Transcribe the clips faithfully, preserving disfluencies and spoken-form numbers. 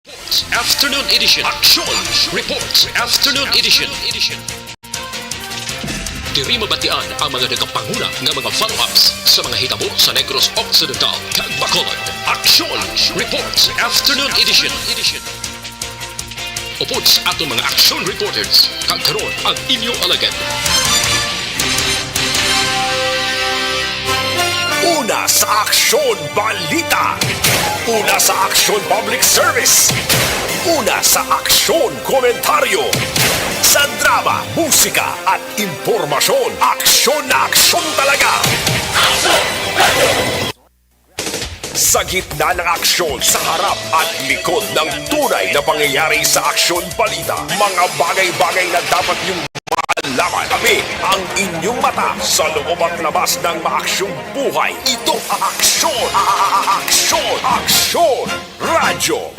Afternoon Edition. Action Reports Afternoon Edition. Diri mabatian ang mga nagapanguna nga mga follow-ups sa mga hitabo sa Negros Occidental kag Bacolod. Action Reports Afternoon Edition. Upod sa aton mga action reporters, kag karon ang inyo alagad. Una sa Aksyon Balita. Una sa Aksyon Public Service. Una sa Aksyon Komentaryo. Sa drama, musika at impormasyon, aksyon na aksyon talaga. Sa gitna ng aksyon, sa harap at likod ng tunay na pangyayari sa Aksyon Balita, mga bagay-bagay na dapat niyong malaman. Kami ang inyong mata sa loob at labas ng maaksyong buhay. Ito ang Aksyon, Aksyon, Aksyon Radyo.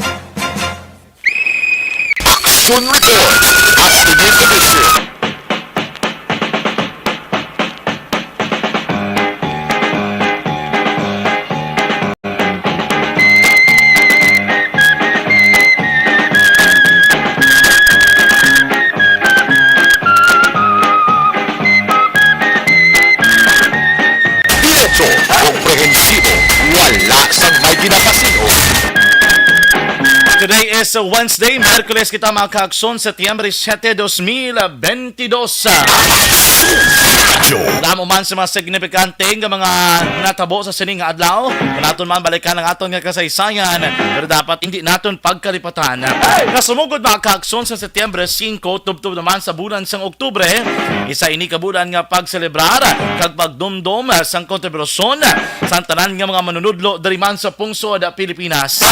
Action Report, Afternoon Edition. Diretso, komprehensibo, wala sang may ginapasin-o. Today is, uh, Wednesday, Miyerkules kita, mga kaakson, Setyembre siete, dos mil benti dos. Damo man sa mga signifikante nga mga natabo sa sining nga adlaw, kung naton man balikan ang aton nga kasaysayan, pero dapat hindi naton pagkalipatan nga sumugod, mga kaakson, sa Setyembre singko, tubtob naman sa bulan sang Oktubre, isa ini ka bulan nga pagselebrar kag pagdumdom sang kontribusyon sang tanan nga mga manunudlo diri man sa pungsod Pilipinas.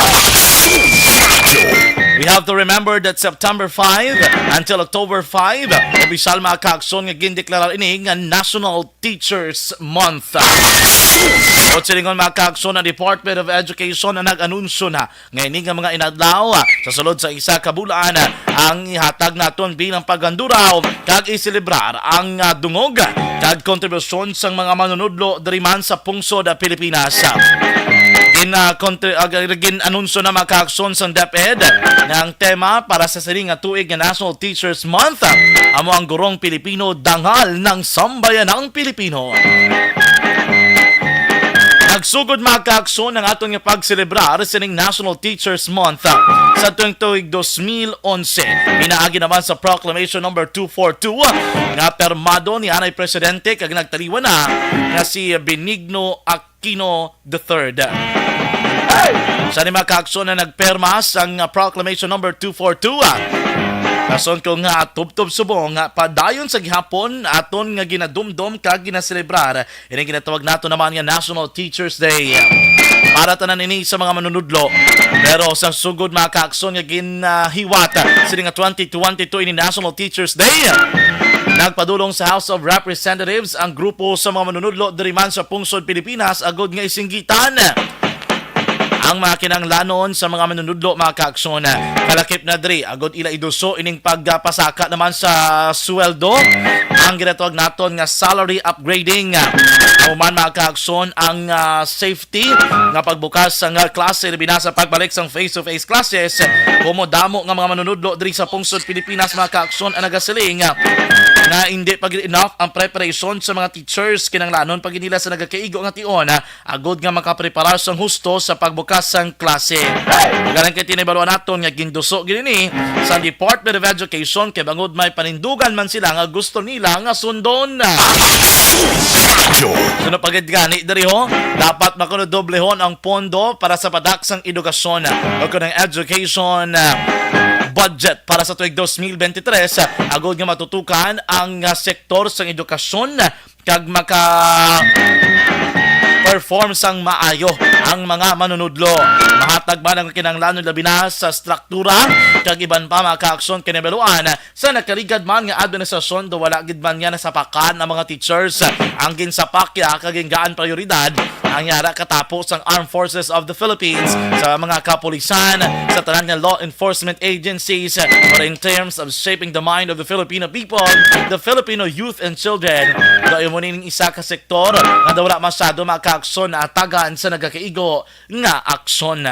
We have to remember that September five until October five, opisyal, mga kaakson, nga gindeklarar ini nga National Teachers Month. Sa silingon, mga kaakson, ang Department of Education ang nag-anunsyo na nga ini nga mga inadlaw, ah, sa sulod sa isa ka bulan, ah, ang ihatag naton bilang paganduraw kag iselebrar ang, ah, dungog kag kontribusyon sang mga manunudlo diri man sa pungsod, ah, Pilipinas. Gin, ah, kontri-, ah, gin-anunsyo na, mga kaakson, sang DepEd nga ang tema para sa sini nga tuig nga National Teachers Month, ah, amo ang Gurong Pilipino, Dangal ng Sambayanang Pilipino. Nagsugod, mga kaakson, ang aton nga pagselebrar sining National Teachers Month, ah, sa tuig, tuig dos mil onse. Pinaagi naman sa Proclamation Number two four two, ah, nga pirmado ni anay presidente kag nagtaliwan na nga si Benigno Aquino the third. Sa ni, mga kaakson, na nagperma sang, ah, Proclamation Number two four two, ah, rason ko nga tubtob subong, ah, padayon sa gihapon aton nga ginadumdom kag ginaselebrar ini ginatawag nato naman nga National Teachers Day. Para tanan ini sa mga manunudlo. Pero sa sugod, mga kaakson, nga ginahiwat sini nga twenty twenty-two ini National Teachers Day, nagpadulong sa House of Representatives ang grupo sa mga manunudlo diri man sa pungsod Pilipinas agud nga isinggitan ang mga kinahanglanon sa mga manunudlo, mga kaakson. Kalakip na diri, agud ila iduso ining pagpasaka naman sa sweldo, ang ginatawag naton nga salary upgrading. Amo man, mga kaakson, ang, ah, safety nga pagbukas sang, ah, klase, labi na sa pagbalik sang face-to-face classes, komo damo nga mga manunudlo diri sa pungsod Pilipinas, mga kaakson, ang nagasiling, ah, nga hindi pa gid enough ang preparation sa mga teachers. Kinahanglanon pa gid nila sa nagakaigo nga tion, ah, agud nga makapreparar sang husto sa pagbukas sang klase. Galing kay tinibaluan naton nga ginduso gid ini sa Department of Education kay bangod may panindugan man sila nga gusto nila nga sundon. Suno pa gid gani diri, ho, dapat makuno doblehon ang pondo para sa padak sang edukasyon o kun ang education, ah, budget para sa tuig dos mil benti tres, ah, agud nga matutukan ang, ah, sektor sang edukasyon kag maka-perform sang maayo ang mga manunudlo. Mahatag man ang kinahanglanon labi na sa struktura kag iban pa, mga kaakson, kinibaluan sa nakaligad man nga administrasyon, do wala gid man nga nasapakan ang mga teachers. Ang ginsapak ya kag gingaan prioridad ang yara katapo sang Armed Forces of the Philippines, sa mga kapulisan, sa tanan nga law enforcement agencies, but in terms of shaping the mind of the Filipino people, the Filipino youth and children, daw imo ning isa ka sektor nga daw wala masyado makaaksyon na atagan sa nagakaigo nga aksyon.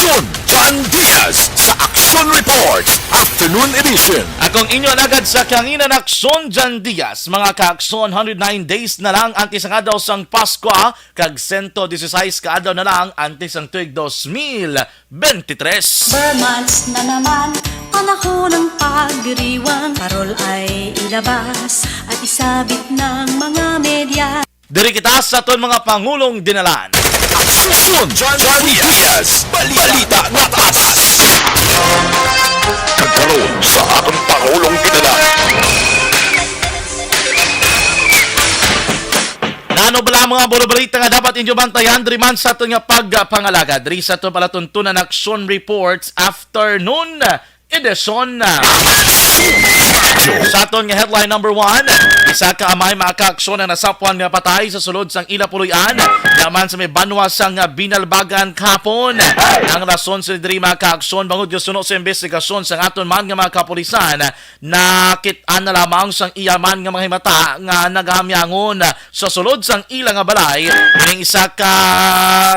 Aksyon, John Diaz sa Aksyon Report Afternoon Edition. Akong inyo alagad sa kahanginan, Aksyon, John Diaz. Mga ka-Aksyon, hundred nine days na lang antes ang adlaw sang Pasko, kag sento disisais ka adlaw na lang antes ang tuig dos mil bentitres. Ber months na naman, panahon ng pagdiriwang. Parol ay ilabas at isabit ng mga media. Diri kita sa aton mga pangulong dinalan. Aksyon, John, John Diaz. Balita nga tatas. Kag karon sa aton pangulong dinalan. Nano bala mga buro-balita nga dapat inyo bantayan diri man sa aton nga pagpangalagad diri sa aton palatuntunan, Aksyon Reports Afternoon Edition. Sa aton nga headline number one, isa ka amay, mga ka-Aksyon, ang nasapwan nga patay sa sulod sang ila puloy-an naman sa may banwa sang Binalbagan kahapon. Ang rason sa diri, mga ka-Aksyon, bangod nga suno sa investigasyon sang aton man nga mga kapulisan, nakit-an na lamang sang iya man nga mga himata nga nagahamyangon sa sulod sang ila nga balay. Ining isa ka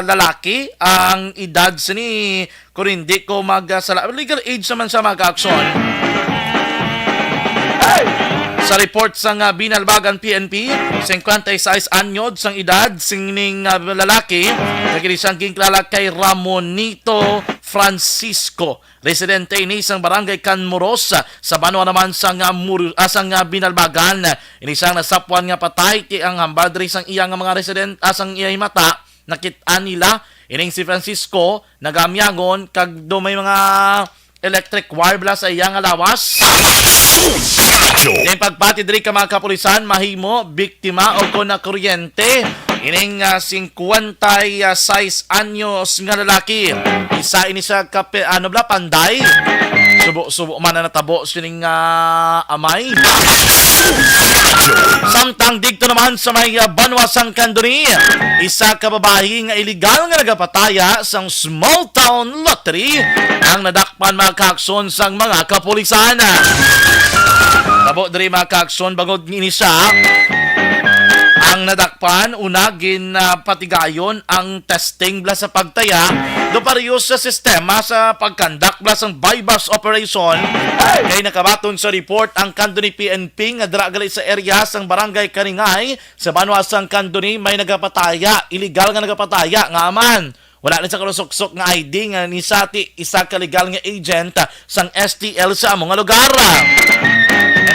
lalaki, ang edad sini, kung hindi ko magsala, legal age naman sa mga ka-Aksyon. Sa report sang Binalbagan P N P, singkwenta y seis anyos sang edad sining, ah, lalaki, nga gini siyang ginkilala kay Ramonito Francisco. Residente ini sang barangay Canmoros, ah, sa banwa naman sang, ah, Mur-, ah, sang, ah, Binalbagan. Ini siyang nasapwan nga patay, ti ang hambal diri sang iya nga mga resident, ah, sang iya himata, nakit-an nila ining si Francisco nagaamyangon kag do may mga electric wire bala sa iya nga lawas. Radyo. Ning pagpati diri ka mga kapulisan, mahimo biktima o kon nakuryente ining, ah, singkwenta y seis anyos nga lalaki. Isa ini sa kape, ano bala, panday. Subo-subo man na natabo sining, ah, amay. Samtang didto naman sa may, ah, banwa sang Candoni, isa ka babayi nga iligal nga nagapataya sang small town lottery ang nadakpan, mga ka-Aksyon, sang mga kapulisan. Tabo diri, mga ka-Aksyon, bangod ini siya ang nadakpan, una, ginapatigayon ang testing bala sa pagtaya do pareho sa sistema sa pagkandak bala sang buy-bust operation. Kay nakabaton sa report ang Candoni P N P nga dira gali sa area sang Barangay Kaningay sa banwa sang Candoni may nagapataya, iligal nga nagapataya nga aman wala ni sa kalusuksok nga I D nga ni sati isa ka legal nga agent sang S T L sa amo nga lugar.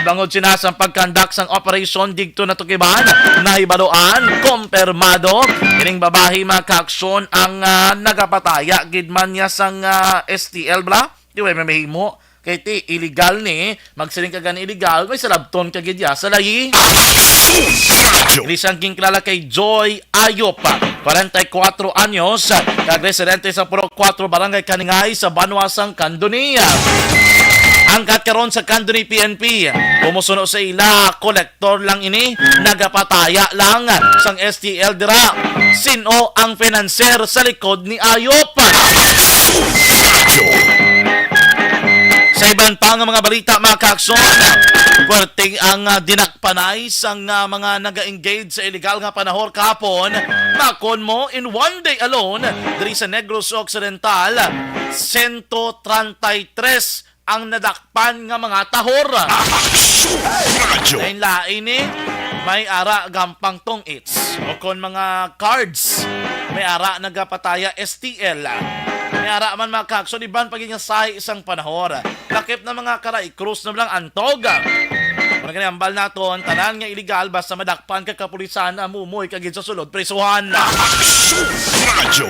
Ang bangod sina sang pagkandak sang operasyon didto natukiban, nahibaluan, kumpirmado ining babayi, mga ka-Aksyon, ang, ah, nagapataya gid man niya sang, ah, S T L bala. Di way mamahimo. Kay ti illegal ni, magsiling ka gani illegal, may salabton ka gid ya sa layi. Aksyon! Radyo. Ini siyang ginkilala kay Joy Ayop, kwarenta y kuwatro anyos, kag residente sa Purok kuwatro, Barangay Kaningay, sa banwa sang Candoni. Hangkat karon sa Candoni P N P, kumusuno sa ila, kolektor lang ini, nagapataya lang sang S T L dira. Sin-o ang financer sa likod ni Ayop? Sa iban pa nga mga balita, mga ka-Aksyon, puwerte ang, ah, dinakpanay sang, ah, mga naga-engage sa illegal nga panahor kahapon. Makon mo, in one day alone, diri sa Negros Occidental, sento treinta y tres ang nadakpan nga mga tahor. Aksyon! Radyo. Lain-lain ni, may ara gampang tong-its o kon mga cards. May ara nagapataya S T L. May ara man, mga ka-Aksyon, iban pa gid nga sahi sang panahor. Lakip na mga karay, krus na lang antog. Muna gani hambal naton, tanan nga illegal basta madakpan ka kapulisan, amumoy ka gid sa sulod prisuhan. Aksyon! Radyo.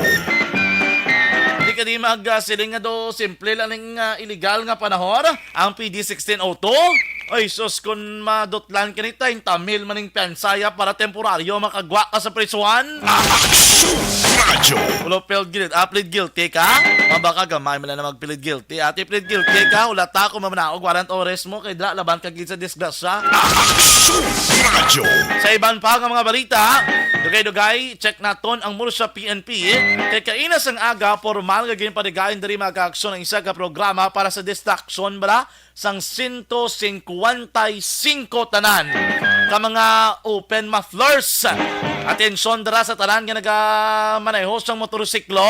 Di ka di mag, ah, siling nga do simple lang ning, ah, illegal nga panahor. Ang P D sixteen oh two? Ay, sus, kun madutlan ka ni, treinta mil man ning piyansa ya para temporaryo makagwa ka sa prisuhan. Aksyon! Radyo. Ulo, plead guilty, ah, plead guilty ka? Mabaka gamay man lang na mag-plead guilty. Ate, plead guilty ka? Wala ta ako mamanaog warrant of arrest mo kay dira laban ka gid sa disgrasya. Aksyon! Radyo. Sa iban pa nga mga balita, dugay-dugay, check naton ang Murcia P N P. Kay kaina sang aga, formal nga ginpadigayon diri, mga ka-Aksyon, ang isa ka programa para sa distraction bala sang sento singkwenta y singko tanan ka mga open mufflers. Atensyon dira sa tanan nga nagamaneho sang motorsiklo.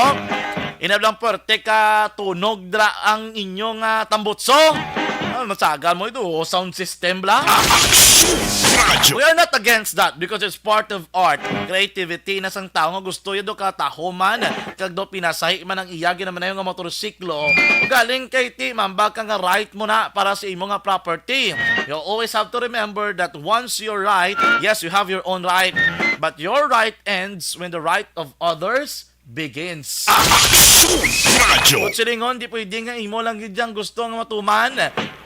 Inablang puwerte ka tunog dra ang inyong, ah, tambutso. Ah, masagal mo ito, oh, sound system bla. Action Radio. We are not against that because it's part of art, creativity na sang tawo nga gusto yun do katahuman, kag do pinasahi man ang iya ginamanayo nga motorsiklo. Galing kay ti, mambag ka nga right mo na para sa imo nga property. You always have to remember that once you're right, yes, you have your own right, but your right ends when the right of others begins. Action Radio. Kung silingon, di pwede nga imo lang gid yang gusto nga matuman.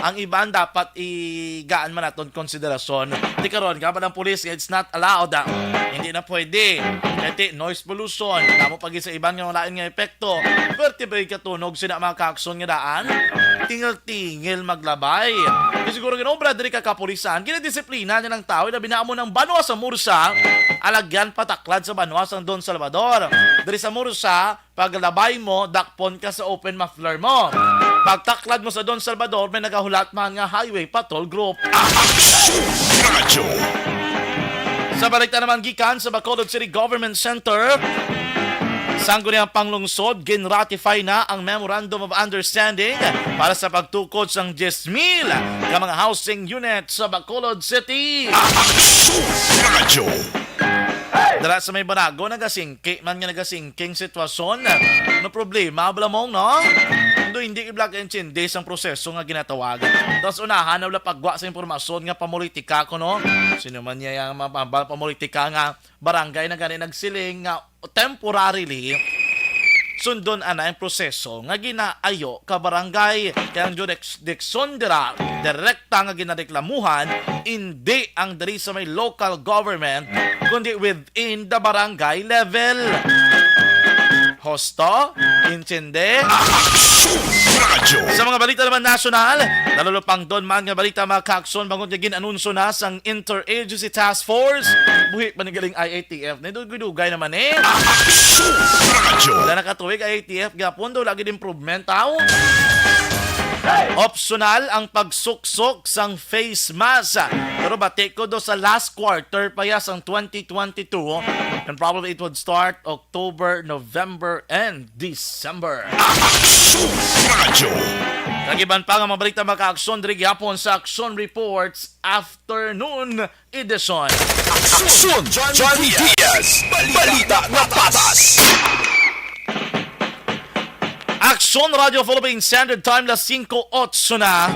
Ang iban dapat igaan man naton konsiderasyon. Di karon, gaban ang pulis nga it's not allowed. Ah, hindi na pwede. Kaya ti, noise pollution, damo pa gid sa iban nga mga lain nga epekto. Pwerte ba katunog sila mga kakson nga daan? Tingil-tingil maglabay. Di siguro ginobra diri ka kapulisan, ginadisiplina niya ng tao, labi na amo ng banwa sa Mursa, alagyan pataklad sa banwa sang Don Salvador. Diri sa Mursa, paglabay mo, dakpon ka sa open muffler mo. Pagtaklad mo sa Don Salvador, may nagahulat man nga highway patrol group. Action Radio. Sa balita naman gikan sa Bacolod City Government Center, Sangguniang Panglungsod, ginratify na ang Memorandum of Understanding para sa pagtukod sang diyes mil ka mga housing unit sa Bacolod City. Action Radio. Dara sa may Banago, nagasingki man nga nagasingking sitwasyon. No problema, bala mong, no? Ando hindi iblag intindi sang proseso nga ginatawag. Tapos unahan na wala pagwa sa impormasyon nga pamulitika ko, no? Sino man niya yung mabal pamulitika nga barangay na gani nagsiling nga temporarily sundon ana ang proseso nga ginaayo ka barangay. Kaya ang jurisdiction dira direkta nga ginareklamuhan, hindi ang diri sa may local government, kundi within the barangay level. Hosto? Intindi? Action Radio. Sa mga balita naman nasyonal, nalulupang doon man nga balita, mga kaakson, bangod nga gin-anunso na sang Interagency Task Force, buhi pa ni galing I A T F. Nidugay-dugay naman eh. Action Radio. Wala nakatuig I A T F gapon, daw lagi din improvement, aw. Optional ang pagsuksok sang face mask. Pero bati ko do sa last quarter pa ya sang twenty twenty-two, and probably it would start October, November, and December. Action Radio. Kagiban pa nga mga balita, mga kaakson, diri gyapon sa Action Reports Afternoon Edition. Action John Diaz. Balita na patas. Action Radio Philippines Standard Time, las singko otso na.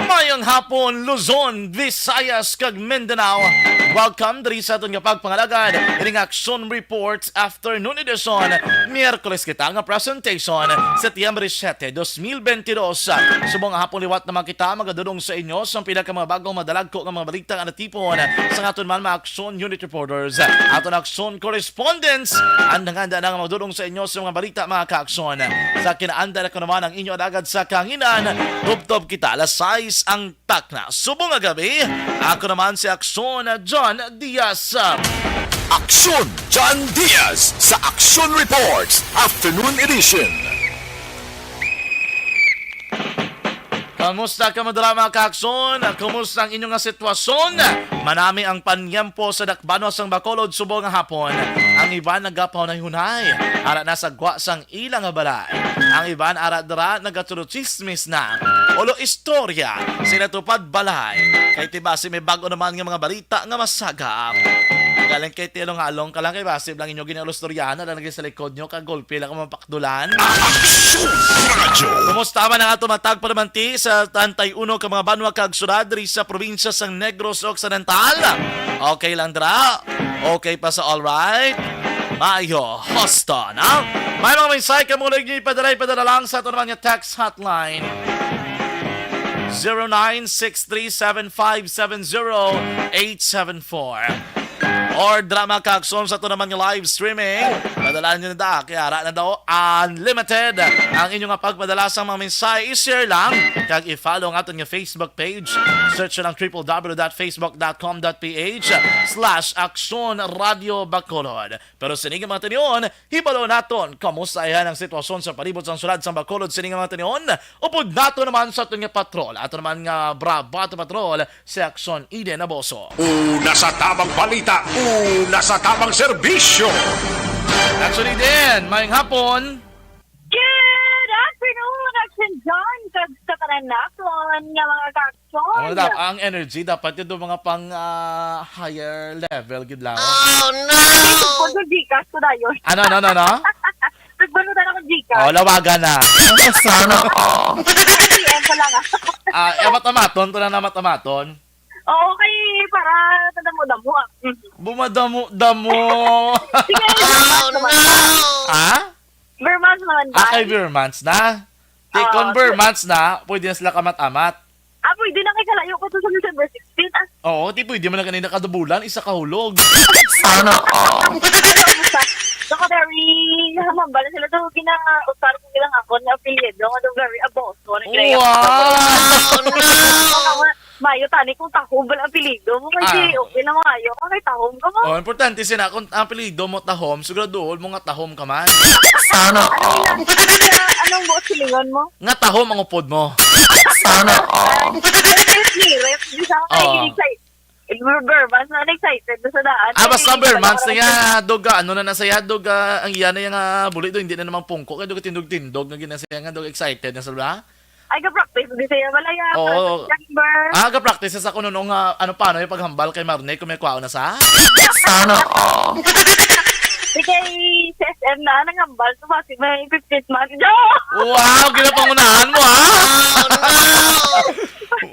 Mayong hapon, Luzon, Visayas, kag Mindanao. Welcome diri sa aton nga pagpangalagad ining Action Reports Afternoon Edition. Miyerkules kita nga presentation, Setyembre siyete, dos mil benti dos. Subong nga hapon liwat naman kita, magadulong sa inyo sa pila ka mga bagong madalagko nga mga balita nga natipon sa aton man mga Action Unit Reporters, aton Action Correspondents, ang nanganda na nga magdulong sa inyo sa mga balita, mga kaaksyon. Sa kinaanda na ko naman ang inyo alagad sa kanginan, tubtob kita, alas sais ang takna. Subong nga gabi, ako naman si Aksyon John Diaz. Aksyon John Diaz sa Action Reports Afternoon Edition. Kamusta ka, mga drama, kaakson? Kumusta ang inyong nga sitwasyon? Manami ang panyempo sa dakbanwa sang Bacolod subong nga hapon. Ang iban nagapahunay-hunay, ara na sa gwa sang ila nga balay. Ang iban ara dira nagatulo chismis na. Ulo istorya, sila tupad balay. Kay ti basi may bag-o naman nga mga balita nga masagap. Galing kay ti along-along ka lang kay basi lang inyo ginaulo istoryahan na lang lagi sa likod nyo kag gulpi lang ang mapakdulan. Action Radio. Kumusta man ang ato matag palamanti sa tantay uno ka mga banwa kag syudad diri sa probinsya sang Negros Occidental? Okay lang dira? Okay pa sa all right? Mayo, hosta na. May mga mensahe ka muli niyo ipadala, ipadala lang sa ato naman nga text hotline. Zero nine six three seven five seven zero eight seven four. Or drama kakson sa ito naman nga live streaming. Padala nyo na da, kaya ara na daw unlimited ang inyong nga pagpadala sa mga mensahe. I-share lang, kag i-follow ang aton nga Facebook page. Search lang triple w dot facebook dot com dot ph slash Aksyon Radio Bacolod. Pero sini nga mga tinion, hibalo naton, kamusta iya ang sitwasyon sa palibot sang syudad sang Bacolod sini nga mga tinion? Upod nato naman sa aton nga patrol, ato naman nga Bravato Patrol, si Aksyon Eden Aboso. Una sa tabang balita, una sa tabang serbisyo. Aksyon Eden, mayong hapon. Nakon nga mga ka-action. Ano dap-, ang energy dapat yun do mga pang, ah, higher level gid lang. Oh, no! Ay, sugpon ko Gcash ko dayon. Ano, ano, ano, ano? Sugpon ko na ako Gcash. Oh, lawagan na. Sana all. P M ko lang, ah. Ah, amat-amaton, to na amat-amaton. Oo, kay para sa damo-damo, ah. Mm. Bumadamo-damo. Sige, Vermans naman na. Ha? Vermans naman Ah, kay ba? Vermans na. Ti, Oo, kung so Vermans na, pwede na sila kamat-amat. Ah, pwede na kay kalayo ko to sa December sixteen, ah. Oo, ti pwede man na kanina kada bulan, isa ka hulog. Sana all. Ako, very, nahambal na sila to, gina-, usar ko nilang ako, ni apelyido, nga very aboso, ni Greg. Wow! Oh, no! Mayo tani kung Tahom bala apelyido mo, kay Ah. di okay na maayo ka kay Tahom ka mo. Oh, importante sina kung ang apelyido mo Tahom, siguraduhon mo nga Tahom ka man. Sana all. Anong buot silingon mo? Nga Tahom ang upod mo. Sana all. Ay, nirep, di sa kay Oo. excited. Vermans na excited na sa daan. Ah, basta Ay, Vermans na talaga. Nga, dog, ah, ano na na saya, dog, ah, ang iya na yung, ah, buli do, hindi na naman pungko, kaya dog tindog-tindog nga ginasaya nga, dog excited na sa ba? Ay, ga-practice di siya, wala ya, Oo. September. Ah, ga-practice sa kuno nung, ah, ano, paano yung paghambal kay Marne kung may kwaon na sa? Sana all. Di kay sa S M na, nanghambal, tumasi may fifteen months. Joke! Wow, ginapangunahan mo, ha? Oh, no!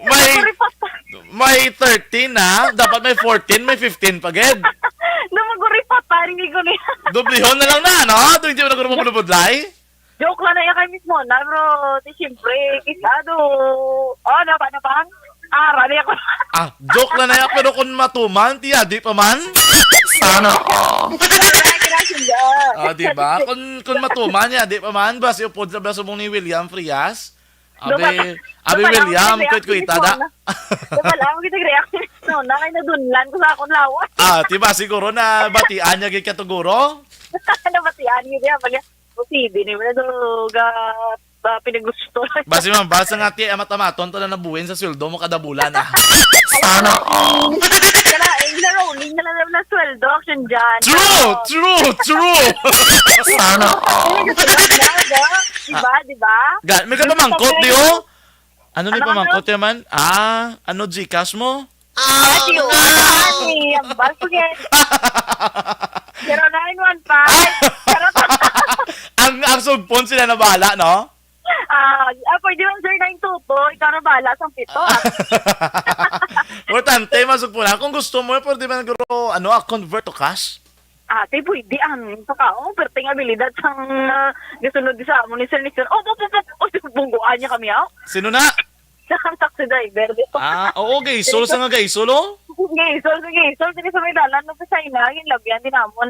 May, Sorry po. May thirteen na, dapat may fourteen, may fifteen pa gid. Dumaguri pa, pare, hindi ko niya. Dublihon na lang na, no? Doon hindi mo na guro mapulubudlay. Joke lang na yan kay mismo na, bro. Di siyempre, kisado. Oh, ano pa, ano pa? Ah, rami ako. Ah, joke lang na yan, pero kung matuman, tiya, di pa man. Sana all. Ay, grabe siya. Ah, di ba? Kung, kung matuman niya, di pa man, basi upod sa bala subong ni William Frias. Abi, Dupa-, abi dupa lang William, ang kwit-kwit, reaction tada. Ni Mona. Dupa lang ang reaction ni Mona, kay nadunlan ko sa akong lawas. Ah, di ba, siguro na batian niya gid ka to, guro? Nabatian niya, di ba? Pag, "O, sige, di mo na to, ga-, ba, pinagusto." Basi, ma'am, basa nga, ti, amat-amaton to na nabuhin sa sweldo mo kada bulan, ah. Sana all. Kala, eh, na rolling na lang na sweldo, action dyan. True! Pero True! True! Sana all. Di ba? Di ba? Ga-, may ka pamangkot, di, oh? Ano ni Ano, pamangkot ano? Yaman? Ah, ano Gcash mo? Ah, si Juan. Ang bal ko, eh. Zero nine one five. Charot. Ang, ang sugpon sila na bahala, no? Ah, ah, pwede man zero nine two two. Ikaw na bahala sa pito, ah. Importante, masugpon na. Kung gusto mo, pwede man, guro, ano, ah, convert to cash. Ate, pwede ang sa kaon, perting abilidad sang, ah, gasunod sa amo ni Sir Nixon. Oh, oh, oh, oh, oh, bungguan niya kami, ah. Sino na? Ang taxi driver, di ba? Ah, oo, gay. Solo sa nga gay. Solo? Gay, solo, gay. Solo, sige sa may dalan, no, sa China, yung labihan din namon,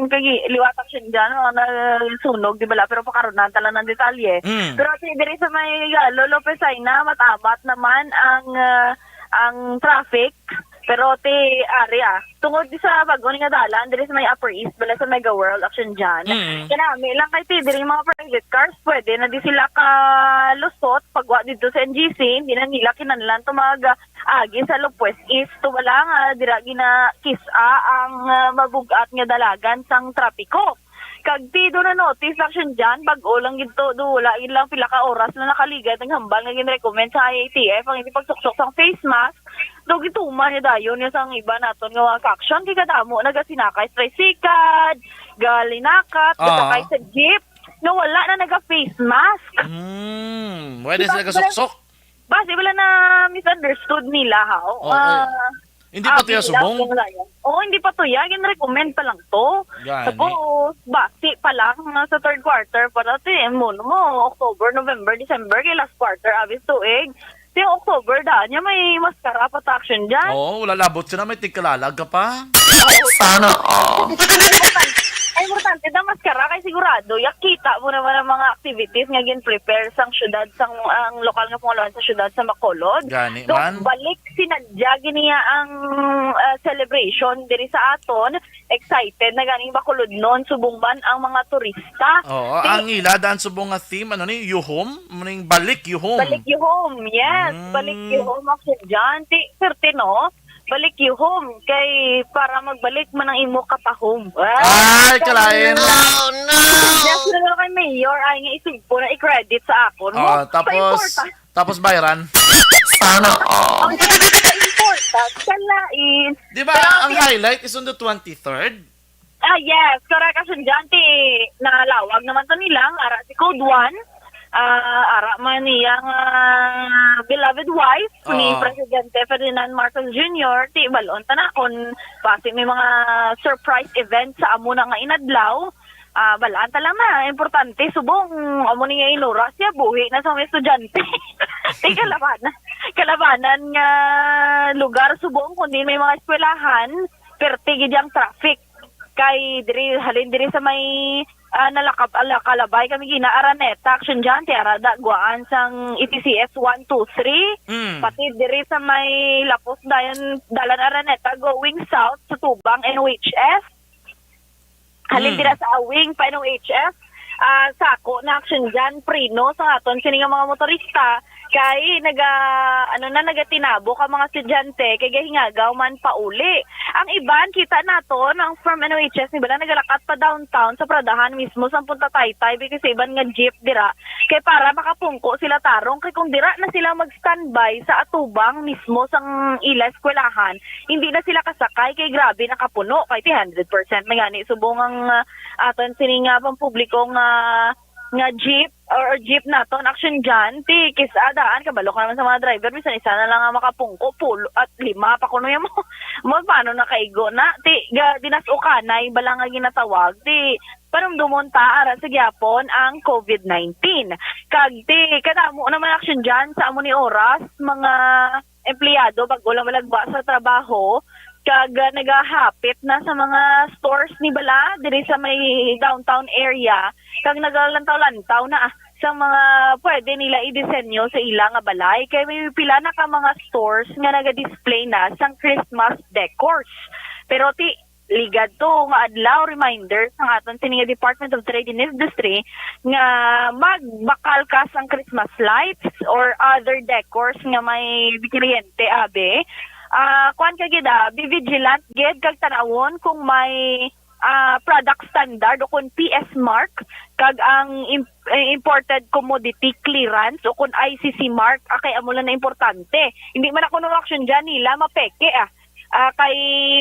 kay liwat action dyan, mga nasunog, di ba, la? Pero pakaronan talaga ng detalye. Mm. Pero, ate, diri sa may, ah, Lolo Pesayna, matamat naman ang, ah, ang traffic. Pero ti ari, ah, tungod sa bag-o ni nga dalan diri sa may Upper East, bala sa Mega World, action dyan. Mm. Kanami lang kay ti diri mga private cars, pwede na di sila kalusot pagwa didto sa N G C, hindi na nila kinahanglan to mag, ah, agi sa Lopez East, to wala nga dira ginakis-a ang, ah, mabug-at nga dalagan sang trapiko. Kag ti do na notice action dyan, bag-o lang gid to, do wala gid lang pila ka oras na nakaligad ang hambal nga ginrecommend sa I A T F ang hindi pagsuksok sang face mask. Do gituman niya dayon niya sang iba naton nga mga ka-action kay kadamo nagasinakay sa tricycle, galinakat, Ah. gasakay sa jeep, nga wala na naga-face mask. Hmm, wala Diba? sila kasuksok. Basi wala na misunderstood nila, ha? Oo, Ah, eh. Hindi ah, pa tuya hindi lang subong? Yung layan. Oo, hindi pa tuya. Gin-recommend pa lang to. Gani. Tapos, basi pa lang, nga sa third quarter, para ti, mo, mo, October, November, December, kay last quarter, abis tuig. Ti October, daan niya, may maskara pa ta action dyan. Oo, wala labot sila, may tigkalalag ka pa. Oo. Sana all. Ay, importante na maskara, kay sigurado, yakita mo naman ang mga activities nga gin-prepare sang syudad, sang, ang lokal nga panguluhan sa syudad sa Bacolod. Gani So, man. balik sinadya giniya ang, ah, celebration diri sa aton. Excited na ganing Bacolodnon, subong man ang mga turista. Oo, Ti- ang ila daan subong nga theme, ano ni, yuhom? Muning balik yuhom. Balik yuhom, yes. Mm. Balik yuhom, action dyan. Ti, swerte, no? Balik yuhom. Kay para magbalik man ang imo katahom. Ay, Kay kalain. Oh, no! Yes, na lang kay Mayor, ay nga isugpo na i-credit sa akon. Oo, Mo, tapos, pa-important. Tapos bayran. Sana all. Ang kaya important, kalain. Di ba, Pero ang ang highlight is on the twenty-third? Ah, yes. Correct, Action Jan. Ti nalawag naman to nila. Ara si Code One. Ah, ara man niyang, ah, beloved wife ni Oo. Presidente Ferdinand Marcos Junior. Ti balon ta na kung basi may mga surprise event sa amo na nga inadlaw. Ah, balaan ta lang na. Importante, subong amo ni nga inura siya, buhi na sa mga estudyante. Ti kalabanan. Kalabanan nga lugar subong, kundi may mga eskwelahan, perte gid ang traffic. Kay diri, halin diri sa may, ah, nalakab-, ala-, kalabay kami gina Araneta, Action Jan, ti ara da, guwaan sang E T C S one two three. Mm. Pati diri sa may lapos dayon, dalan Araneta, going south sa Tubang N O H S. Halin Mm. dira sa Awing pa N O H S, ah, sako na, Action Jan, preno sa aton sini nga mga motorista. Kay naga, ano na, nagatinabo ka mga estudyante, kay gahingagaw man pauli. Ang iban, kita naton, ang from N O H S, ni bala nagalakat pa downtown sa Pradahan mismo, sa Punta Taytay, because sa iban nga jeep dira, kay para makapungko sila tarong, kay kung dira na sila mag-standby sa atubang mismo sang ila eskwelahan, hindi na sila kasakay, kay grabe nakapuno, kay ti hundred percent na gani subong ang, ah, aton sini nga pampubliko nga nga jeep or, or jeep naton, Action Jan, ti kis-a daan, kabalo ka naman sa mga driver, bisan isa na lang ang makapungko, pulo at lima pa kuno yan mo. Mo, paano nakaigo na? Ti, ga, dinas-ukanay bala nga ginatawag, ti panumdumon ta ara sa gyapon ang COVID nineteen. Kag ti, kadamo naman, Action Jan, sa amo ni oras, mga empleyado bag-o lang malagwa sa trabaho, kag, ah, nagahapit na sa mga stores ni bala diri sa may downtown area, kag nagalantaw-lantaw na, ah, sa mga pwede nila i-disenyo sa ila nga balay, kay may pila na ka mga stores nga naga-display na sang Christmas decors. Pero ti, ligad to nga adlaw, reminder sang aton sini nga Department of Trade and Industry nga magbakal ka sang Christmas lights or other decors nga may kuryente, abi. Ah, kuwan ka gid, ah, be vigilant gid kag tanawon kung may, ah, product standard o kung P S mark kag ang im-, eh, imported commodity clearance o kung I C C mark, ah, kay amo lang na importante. Hindi man ako no action dyan, nila mapeke, ah. Ah, kay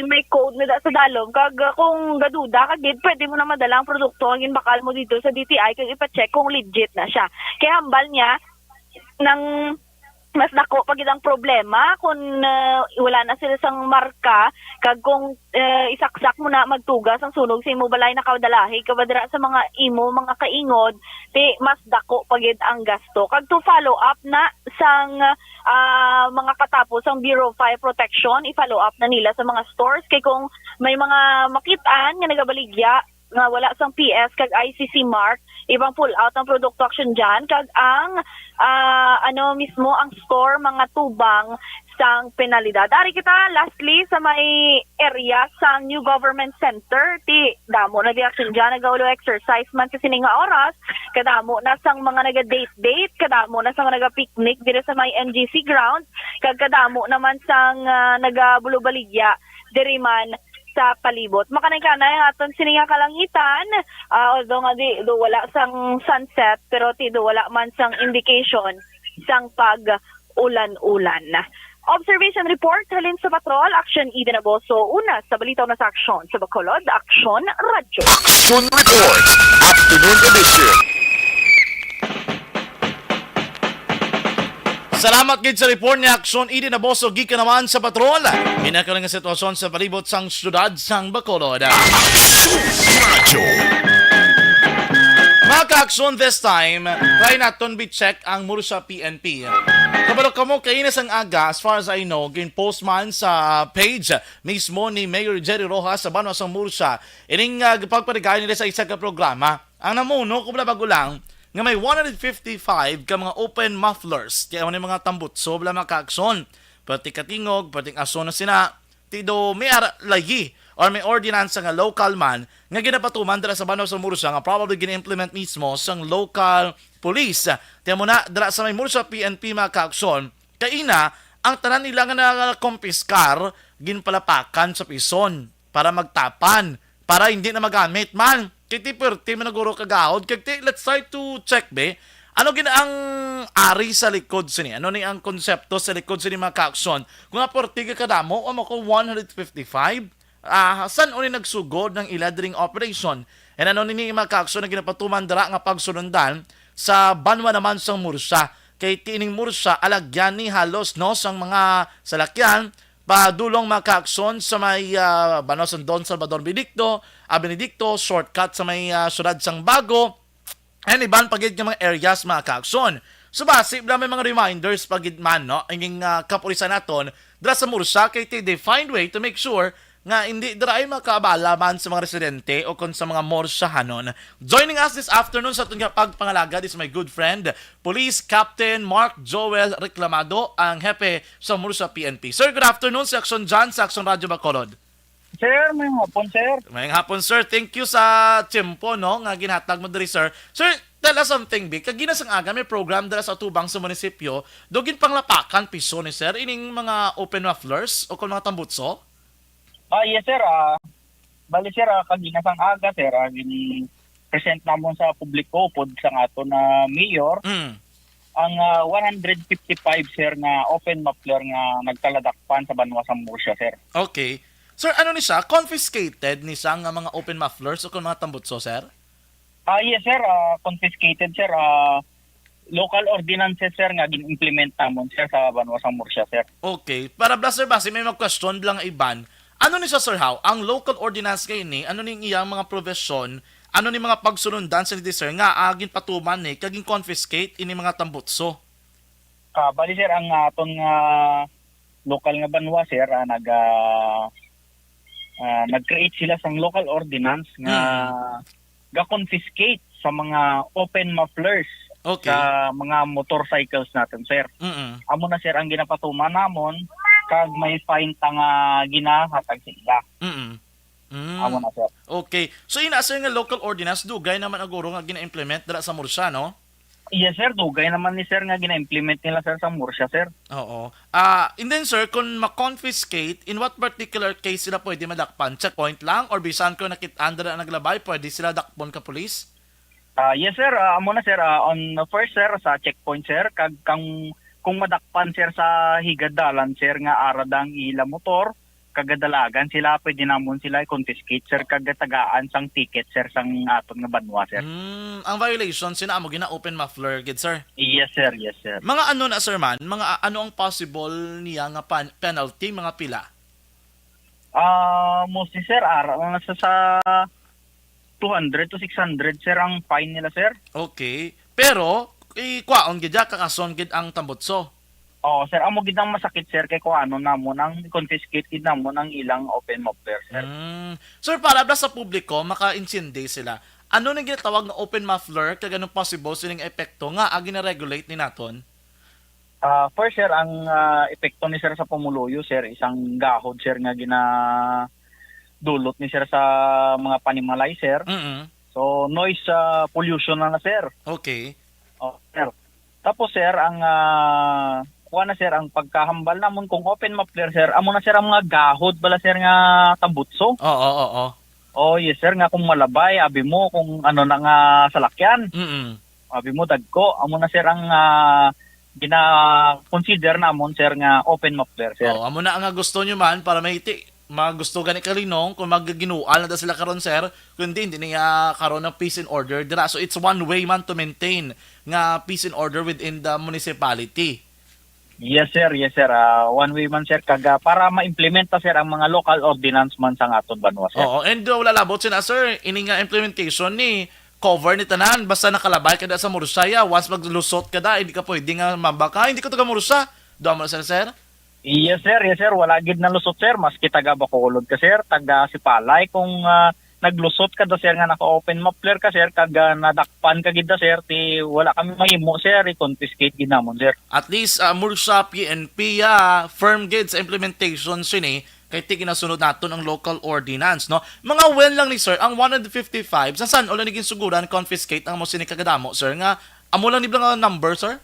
may code na da sa dalom, kag, ah, kung gaduda ka gid, pwede mo na madala ang produkto nga ginbakal mo dito sa D T I kag ipa-check kung legit na siya. Kay hambal niya nang mas dako pa gid ang problema kung, ah, wala na sila sang marka, kag kung, eh, isaksak mo na magtugas ang sunog sa imo balay, nakadalahi ka ba dira sa mga imo mga kaingod, ti mas dako pa gid ang gasto. Kag to follow up na sang, ah, mga katapos ang Bureau of Fire Protection, i-follow up na nila sa mga stores. Kay kung may mga makit-an nga nagabaligya nga wala sang P S kag I C C mark, ibang pull out ang produkto action dyan, kag ang, ah, ano mismo ang store mga tubang sang penalidad. Ari kita, lastly, sa may area sang New Government Center, ti damo na di action dyan, nagaulo exercise man sa sini nga oras, kadamo na sang mga naga-date-date, kadamo na sang naga-picnic diri sa may M G C ground, kag kadamo naman sang, ah, nagabulubaligya diri man sa palibot. Makanay-kanay ang aton sini nga kalangitan, ah, although nga di do wala sang sunset, pero ti do wala man sang indication sang pag-ulan-ulan. Observation report halin sa patrol, Action Eden Aboso, una sa balita, una sa aksyon sa Bacolod, Action Radyo. Action Report, Afternoon Edition. Salamat gid sa report ni Action Eden Aboso gikan naman sa patrol. Pinakalang nga sitwasyon sa palibot sang siyudad sang Bacolod. Radyo. Mga ka-aksyon, this time, try naton bi-check ang Murcia P N P. Kabalo kamo, kaina sang aga, as far as I know, gin-post man sa page mismo ni Mayor Jerry Rojas sa banwa sang Murcia ining, ah, pagpaligay nila sa isa ka programa. Ang namuno, kung wala bago lang, nga may one hundred fifty-five ka mga open mufflers. Kaya mo na yung mga tambutso, wala mga ka-aksyon. Pwerte katingog, pwerte aso na sina. Ti do may ara-, layi or may ordinansa nga local man nga ginapatuman dira sa banwa sa Murcia nga probably gina-implement mismo sang local police. Ti amo na, dira sa may Murcia P N P, mga ka-aksyon, kaina, ang tanan nila nga nakompiskar, ginpalapakan sa prison para magtapan, para hindi na magamit man. Kay ti pwerte man naguro kagahod. Kay ti, let's try to check, be. Ano gid ang ari sa likod sini? Ano ni ang konsepto sa likod sini, mga kaaksyon? Kung nga forty ka kadamo, amo ko one hundred fifty-five, ah, san-o ni nagsugod ang ila dring operation? And ano nini, mga kaaksyon, ang ginapatuman dira nga pagsulundan sa banwa naman sang Murcia? Kay kining Murcia, alagyan ni halos, no, sang mga salakyan, padulong, mga kaaksyon, sa may, ah, banwa sang Don Salvador Benedicto, ah, Benedicto, shortcut sa may, ah, siyudad sang Bago, and iban pa gid nga mga areas, mga kaaksyon. So, basi bala may mga reminders pa gid man, no, ang, ah, kapulisan naton dira sa Murcia, kay they find way to make sure nga hindi dira ay makaabala man sa mga residente o kon sa mga Murciahanon. Joining us this afternoon sa aton nga pagpangalagad is my good friend, Police Captain Mark Joel Reclamado, ang hepe sa Murcia P N P. Sir, good afternoon, si Action John sa Action Radio Bacolod. Sir, may hapon, sir. Maayong hapon, sir. Thank you sa tiyempo, no, nga ginhatag mo diri, sir. Sir, tell us something, Vic. Kagina sang aga may program dira sa atubang sa munisipyo, do ginpanglapakan piso ni, sir, ining mga open mufflers o kon mga tambutso? Ah, yes, sir. Ah, bali, sir, ah, kagina sang aga, sir, ah, gin-present namon sa publiko upod sang aton na mayor Mm. ang, ah, one hundred fifty-five, sir, nga open muffler nga nagkaladakpan sa banwa sa Murcia, sir. Okay. Sir, ano ni siya? Confiscated ni siya nga mga open mufflers o kon mga tambutso, sir? Ah, yes, sir. Ah, confiscated, sir. Ah, local ordinances, sir, nga gin-implement namon, sir, sa banwa sa Murcia, sir. Okay. Para bala, sir, basi may mag-question lang iban. Ano ni siya, sir, how? Ang local ordinance kay ini, ano ning iyang mga provision? Ano ni mga pagsulundan sa ni, sir, nga, ah, ginpatuman ni, kag gin-confiscate ini mga tambutso? Ah, bali, sir, ang aton nga lokal nga banwa, sir, ah, nag, ah, ah, nag-create sila sang local ordinance nga Mm. ga-confiscate sa mga open mufflers Okay. sa mga motorcycles natin, sir. Mm-mm. Amo na, sir, ang ginapatuman namon, kag may fine ta nga ginahatag sa ila. Mm-mm. Mm. Amo na, sir. Okay. So, ina, sir, nga local ordinance, dugay naman aguro nga gina-implement dira sa Murcia, no? Yes, sir. Dugay naman ni, sir, nga gina-implement nila, sir, sa Murcia, sir. Oo. Ah, and then, sir, kung ma-confiscate, in what particular case sila pwede madakpan? Checkpoint lang? Or bisan kung nakit-an dira naglabay, pwede sila dakpon ka pulis? Ah, yes, sir. Ah, amo na, sir. Ah, on the first, sir, sa checkpoint, sir, kag kang, kung madakpan, sir, sa higad dalan, sir, nga ara dang ila motor, kag gadalagan sila, pwede namon sila i-confiscate, sir, kag gatagaan sang ticket, sir, sang aton nga banwa, sir. Mm, ang violation, sina amo gina open muffler gid, sir? Yes, sir. Yes, sir. Mga ano na, sir, man? Mga a-, ano ang possible niya nga pan-, penalty? Mga pila? Ah, mostly, sir, ara lang sa, sa two hundred to six hundred, sir, ang fine nila, sir. Okay. Pero, ikwaon gid ya, kakason gid ang tambutso. Oo, sir. Amo gid ang masakit, sir, kay kuanon namon ang confiscate gid namon ang ilang open muffler, sir. Mm. Sir, para bala sa publiko, maka-intindi sila. Ano ning ginatawag nga open muffler, kag anong possible sining epekto nga, ah, gina-regulate ni naton? Ah, first, sir, ang, ah, epekto ni, sir, sa pumuluyo, sir, isang gahod, sir, nga ginadulot ni, sir, sa mga panimalay, sir. Mm-mm. So, noise, ah, pollution na na, sir. Okay. Oh, sir. Tapos, sir, ang, ah, kuha na, sir, ang pagkahambal namon kung open muffler, sir, amo na, sir, ang mga gahod bala, sir, nga tambutso. Oo, oo. Oh, yes, sir, nga kung malabay, abi mo, kung ano na nga salakyan. Mm-mm. Abi mo, dagko. Amo na, sir, ang, ah, gina-consider namon, sir, nga open muffler, sir. Oh, amo na nga gusto nyo man para may ti-, magusto gani kalinong kung magaginual na da sila karon, sir, kundi hindi niya karon ang peace and order dira. So, it's one way man to maintain nga peace and order within the municipality. Yes, sir. Yes, sir. Ah, one way man, sir. Kag, ah, para ma-implement ta, sir, ang mga local ordinance man sa aton banwa, sir. Oo, and, uh, wala labot sina, sir. Ini nga implementation ni cover ni tanan. Basta nakalabay ka da sa Murcia, once maglusot ka da, hindi ka pwede nga mabaka. Hindi ko taga Murcia. Doon mo na, sir, sir? Yes, sir. Yes, sir. Wala gid nalusot, sir. Maski taga Bacolod ka, sir. Taga Sipalay. Kung, ah, naglusot ka da, sir, nga naka-open muffler ka, sir, kag, ah, nadakpan ka gid da, sir, ti wala kami mahimo, sir, i-confiscate gid namon, sir. At least, ah, Murcia P N P, ah, firm gid sa implementation sini, kay ti ginasunod naton ang local ordinance, no? Mga when lang ni, sir, ang one hundred fifty-five, sa san-o lang ni ginsuguran confiscate ang mo sini kagadamo, sir, nga amo lang ni nga number, sir?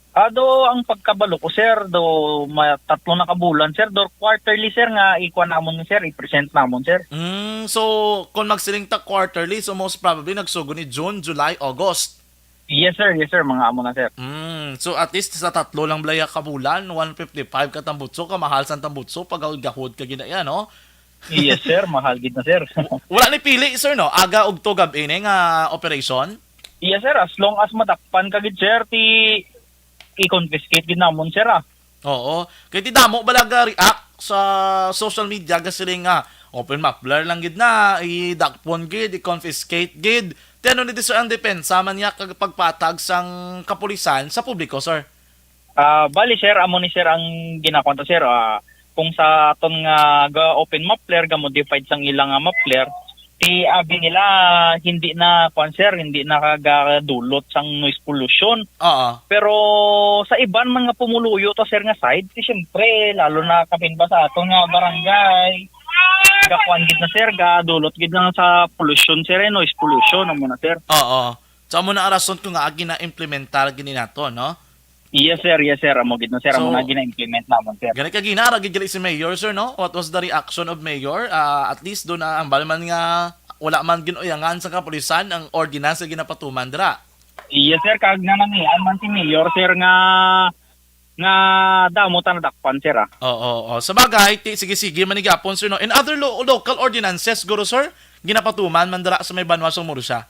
Ah, do ang pagkabalo ko, sir, do ma-, tatlo na ka bulan, sir, do quarterly, sir, nga ikuha namon, sir, i-present namon, sir. Mm, so, kung magsiling ta quarterly, so most probably nagsugod ni June, July, August. Yes, sir. Yes, sir. Mga amo na, sir. Mm, so at least sa tatlo lang balaya ka bulan, one fifty-five ka tambutso, kamahal sang tambutso, pagahod-gahod ka gina iya, no? Yes, sir. Mahal gid na, sir. Wala ni pili, sir, no? Aga, ugto, gab-i ni nga operation? Yes, sir. As long as madakpan ka gid, sir, ti i-confiscate gid namon, sir, ah. Oo. Kay ti damo bala ga react sa social media, ga siling nga open muffler lang gid na, idakpon gid, i-confiscate gid. Ti ano ni, sir, ang depensa man niya kag pagpatag sang kapulisan sa publiko, sir? Ah, bali, sir, amo ni, sir, ang ginakuan ta, sir. Ah, kung sa aton nga ga open muffler, ga modified sang ila nga muffler, ti abi nila hindi na, kuan, sir, hindi na kagadulot sang noise pollution. Oo. Pero sa iban man nga pumuluyo to, sir, nga side, ti siyempre, lalo na kapin ba sa aton nga barangay, gakuan gid na, sir, gadulot gid na sa pollution, sir, eh, noise pollution, amo na, sir. Oo. So, amo na ang rason kung nga gina-implementar gini nato, no? Yes, sir. Yes, sir. Amo gid na, sir. Amo So, na gina-implement namon, sir. Gani ka ginara gid gali si Mayor, sir, no? What was the reaction of Mayor? Ah, at least doon na ang balman nga wala man ginuyangan sa kapulisan ang ordinance nga ginapatuman dira. Yes, sir. Kag nanangian man si Mayor, sir, nga, nga damo ta nadakpan, sir, ah. Oo, oo. Sa bagay, ti, sige, sige, man ni gyapon, sir, no? In other lo-, local ordinances, guro, sir, ginapatuman man dira sa may banwa sang Murcia.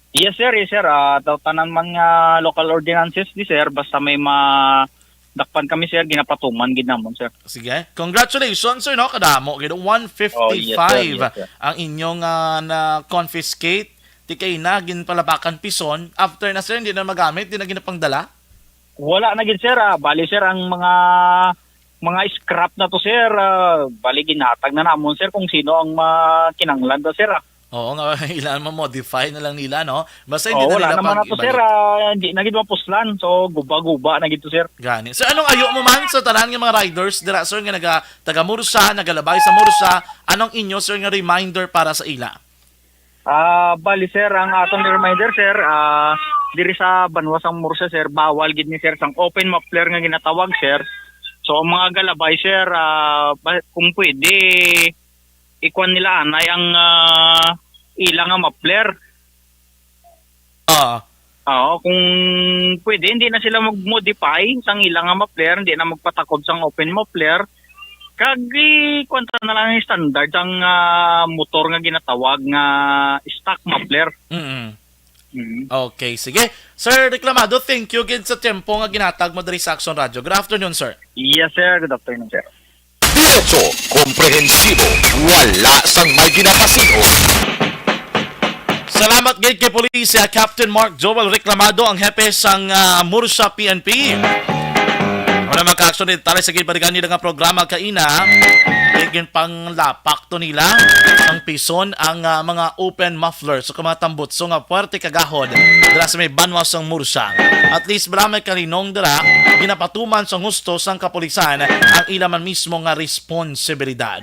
Yes, sir. Yes, sir. Ah, daw tanan man nga local ordinances di, sir, basta may madakpan kami, sir, ginapatuman gid namon, sir. Sige. Congratulations, sir, no? Kadamo gid. Oh, yes, sir. One fifty-five Yes, sir. Ang inyong, ah, na-confiscate. Ti kay na, ginpalabakan pison. After na, sir, hindi na magamit, di na ginapangdala? Wala na gid, sir. Ah, bali, sir, ang mga, mga scrap na to, sir, ah, bali, ginhatag na namon, sir, kung sino ang makinanglan to, sir, ah. Oo nga, ilan mo modify na lang nila, no? Basta hindi Oh, na wala nila naman na to, pag-ibalik. Sir. Ah, hindi na gid mapuslan. So, guba-guba na gid to, sir. Gani. Sir, anong ayo mo man sa tanan nga mga riders dira, sir, nga naga, taga Murcia, nagalabay sa Murcia? Anong inyo, sir, nga reminder para sa ila? Ah, bali, sir, ang aton reminder, sir, ah, diri sa banwa sang Murcia, sir, bawal gid ni, sir, sang open muffler nga ginatawag, sir. So, ang mga galabay, sir, ah, ba-, kung pwede, ikuan nila anay ang, ah, ila nga muffler. Ah. Oo, kung pwede, hindi na sila mag-modify sang ila nga muffler, hindi na magpatakob sang open muffler. Kag ikuan ta na lang ang standard sang, ah, motor nga ginatawag nga stock muffler. Mm-mm. Mm. Okay, sige. Sir Reclamado, thank you gid sa tempo nga ginatag mo diri sa Action Radio. Good afternoon, sir. Yes, sir. Good afternoon, sir. Diretso, komprehensibo, wala sang may ginapasin-o. Salamat gid kay Police Captain Mark Joel Reclamado, ang hepe sang, ah, Murcia P N P. Wala, mga ka-aksyon, detalye sa ginbalikan nila nga programa kaina. Kay ginpanglapak to nila ang pison ang, ah, mga open muffler sa mga tambutso nga puwerte kagahod dira sa may banwa sang Murcia. At least, bala may kalinong dira, ginapatuman sang husto sang kapulisan ang ila man mismo nga responsibilidad.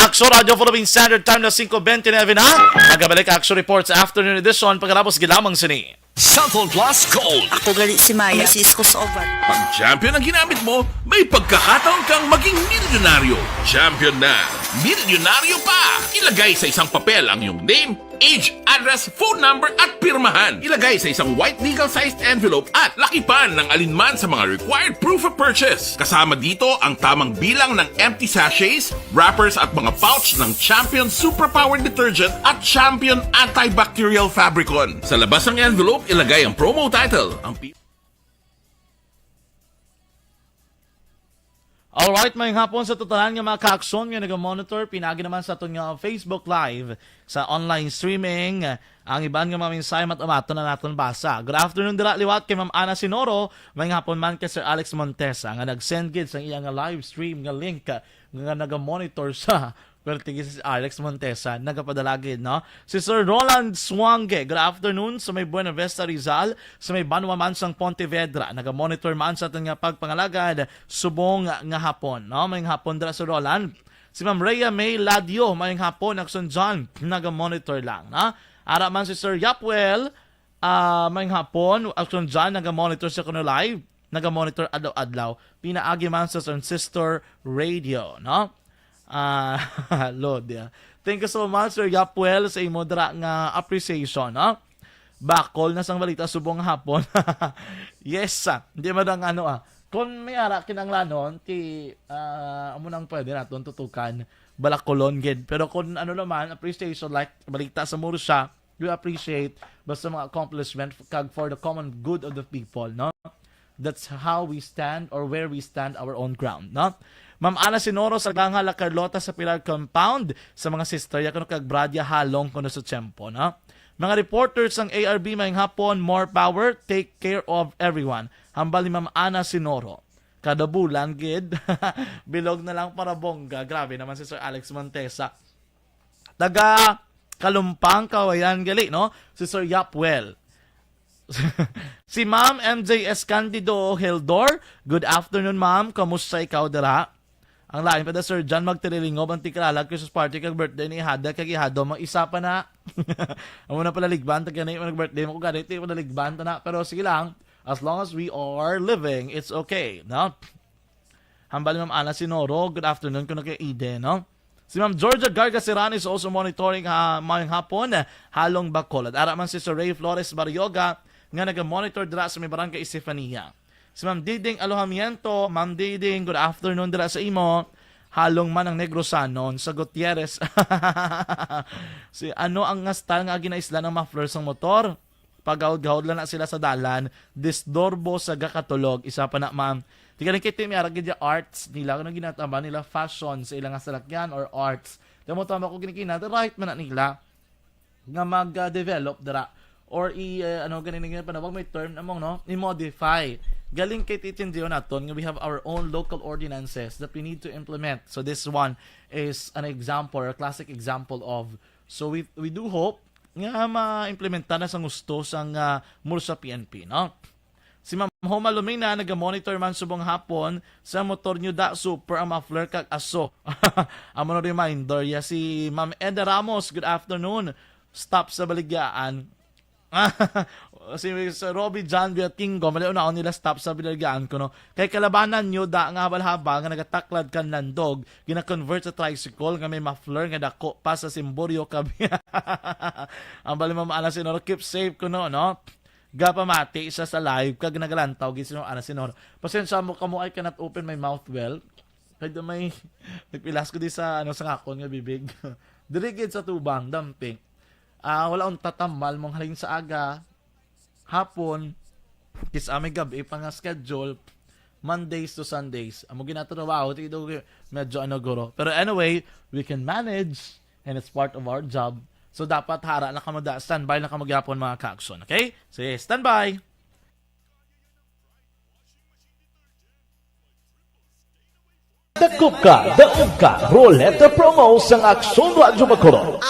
Action Radio Philippine Standard Time na singko bente nuebe na. Nagabalik Action Report sa afternoon edition. Pagkatapos, gilamang sini. Santon Plus Gold. Ako gali si Maya, si Isko sa uban. Pag champion ang ginamit mo, may pagkakataon kang maging milyonaryo. Champion na, milyonaryo pa! Ilagay sa isang papel ang iyong name, age, address, phone number, at pirmahan. Ilagay sa isang white legal-sized envelope at lakipan ng alinman sa mga required proof of purchase. Kasama dito ang tamang bilang ng empty sachets, wrappers, at mga pouch ng Champion Superpower Detergent at Champion Antibacterial Fabricon. Sa labas ng envelope, ilagay ang promo title, ang pi- Alright, maayong hapon sa tanan nga mga ka-aksyon nga naga-monitor, pinaagi naman sa aton nga Facebook Live sa online streaming. Ang iban nga mga mensahe mat-umaton na naton basa. Good afternoon dira liwat kay Ma'am Ana Sinoro, maayong hapon man kay Sir Alex Montesa nga nag-send gid sang iya nga live stream nga link, ah, nga naga-monitor sa Pero tigis si Alex Montesa, nagapadala gid, no? Si Sir Roland Suange, good afternoon sa may Buena Vista, Rizal, sa may banwa man sang Pontevedra. Naga-monitor man sa aton nga pagpangalagad, subong nga hapon, no? Maayong hapon dira, Sir Roland. Si Ma'am Rhea May Ladio, maayong hapon, Action John, naga-monitor lang, no? Ara man si Sir Yapwel, ah, maayong hapon, Action John, naga-monitor sa kuno live, naga-monitor adlaw-adlaw. Pinaagi man sa Sir Sister Radio, no? Ah, Lord, yeah. Thank you so much, Sir Yapwel, sa imo dira nga appreciation, no? Bakol na sang balita subong hapon. Yes, ah. Hindi man ang ano, ah. Kung may ara kinanglanon, ti, ah, amo nang pwede naton tutukan, balakolon gid. Pero kung ano naman, appreciation, like balita sa Murcia, we appreciate basta mga accomplishment kag for the common good of the people, no? That's how we stand or where we stand our own ground, no? Ma'am Ana Sinoro sa Gangha La Carlota sa Pilar Compound, sa mga sister ya kuno kag bradya halong kuno sa tiyempo, no? Mga reporters sang A R B, maayong hapon, more power, take care of everyone. Hambal ni Ma'am Ana Sinoro. Kada bulan gid. Bilog na lang para bongga. Grabe naman si Sir Alex Montesa. Taga Kalumpang, Kawayan gali, no? Si Sir Yapwell. Si Ma'am M J S Candido Hildor, good afternoon, ma'am. Kamusta ikaw dira? Ang lain pa da, Sir John, magtililingob ang tikalalag Christmas party kag birthday ni Ihada kag Ihado, mag-isa pa na. Amo na pala ligban, ta gani, mag-birthday mo ko gani, ti pala ligban ta na. Pero sige lang, as long as we are living, it's okay, no? Hambal ni Ma'am Ana Sinoro, good afternoon kuno kay Eden, no? Si Ma'am Georgia Garga Serrano is also monitoring, ha, maayong hapon, halong Bacolod. Ara man si Sir Ray Flores Barrioga nga naga-monitor dira sa may barangay Estefania. Si Ma'am Diding Alojamiento, Ma'am Diding, good afternoon dira sa imo. Halong man ang Negrosanon sa Gutierrez. Si ano ang nga style nga ginaisla ng muffler sang motor? Pagahod-gahod lang na sila sa dalan, disturbo sa gakatulog. Isa pa na, ma'am. Tiga ni Kitty, may arag gid ya arts nila, kung ginatamba nila fashion sa ilang salakyan or arts. Tamo tama ko ginikina, the right man na nila nga mag-develop dira or i uh, ano ganin nga panawag may term namong, no, i-modify. Galing kay titindiyon naton nga we have our own local ordinances that we need to implement. So this one is an example, a classic example of, so we we do hope nga ma-implementa na sang gusto sang uh, Murcia P N P, no? Si Ma'am Homa Lumina naga-monitor man subong hapon sa motor nyo da, super ang muffler kag aso. Amo na reminder ya si Ma'am Eda Ramos, good afternoon. Stop sa Baligyaan. Si Mister Robbie John Villatingo, mali unaon nila stop sa Baligyaan kuno. Kay kalabanan nyo da nga habal-habal nga nagataklad kan landog, gina-convert sa tricycle nga may muffler nga dako pa sa Simburio, Kabi. Ang bali, Ma'am Ana Sinoro, keep safe kuno, no? Gapamati siya sa live kag nagalantaw gid si Ma'am Ana Sinoro. Pasensya mo kamo, I cannot open my mouth well. Kay may nagpilas ko di sa ano sa ngakon nga bibig. Diri gid sa tubang, damping. Ah, wala akong tatamal mong halin sa aga, hapon, kis-a may gabi pa nga schedule, Mondays to Sundays. Amo ginatrabaho, ti daw medyo ano guro. Pero anyway, we can manage and it's part of our job. So dapat hara na kamo da, standby na kamo gyapon, mga kaagson. Okay? Sige, standby. Dakop ka, daog ka, Roleta Promo sang Aksyon Radyo Bacolod.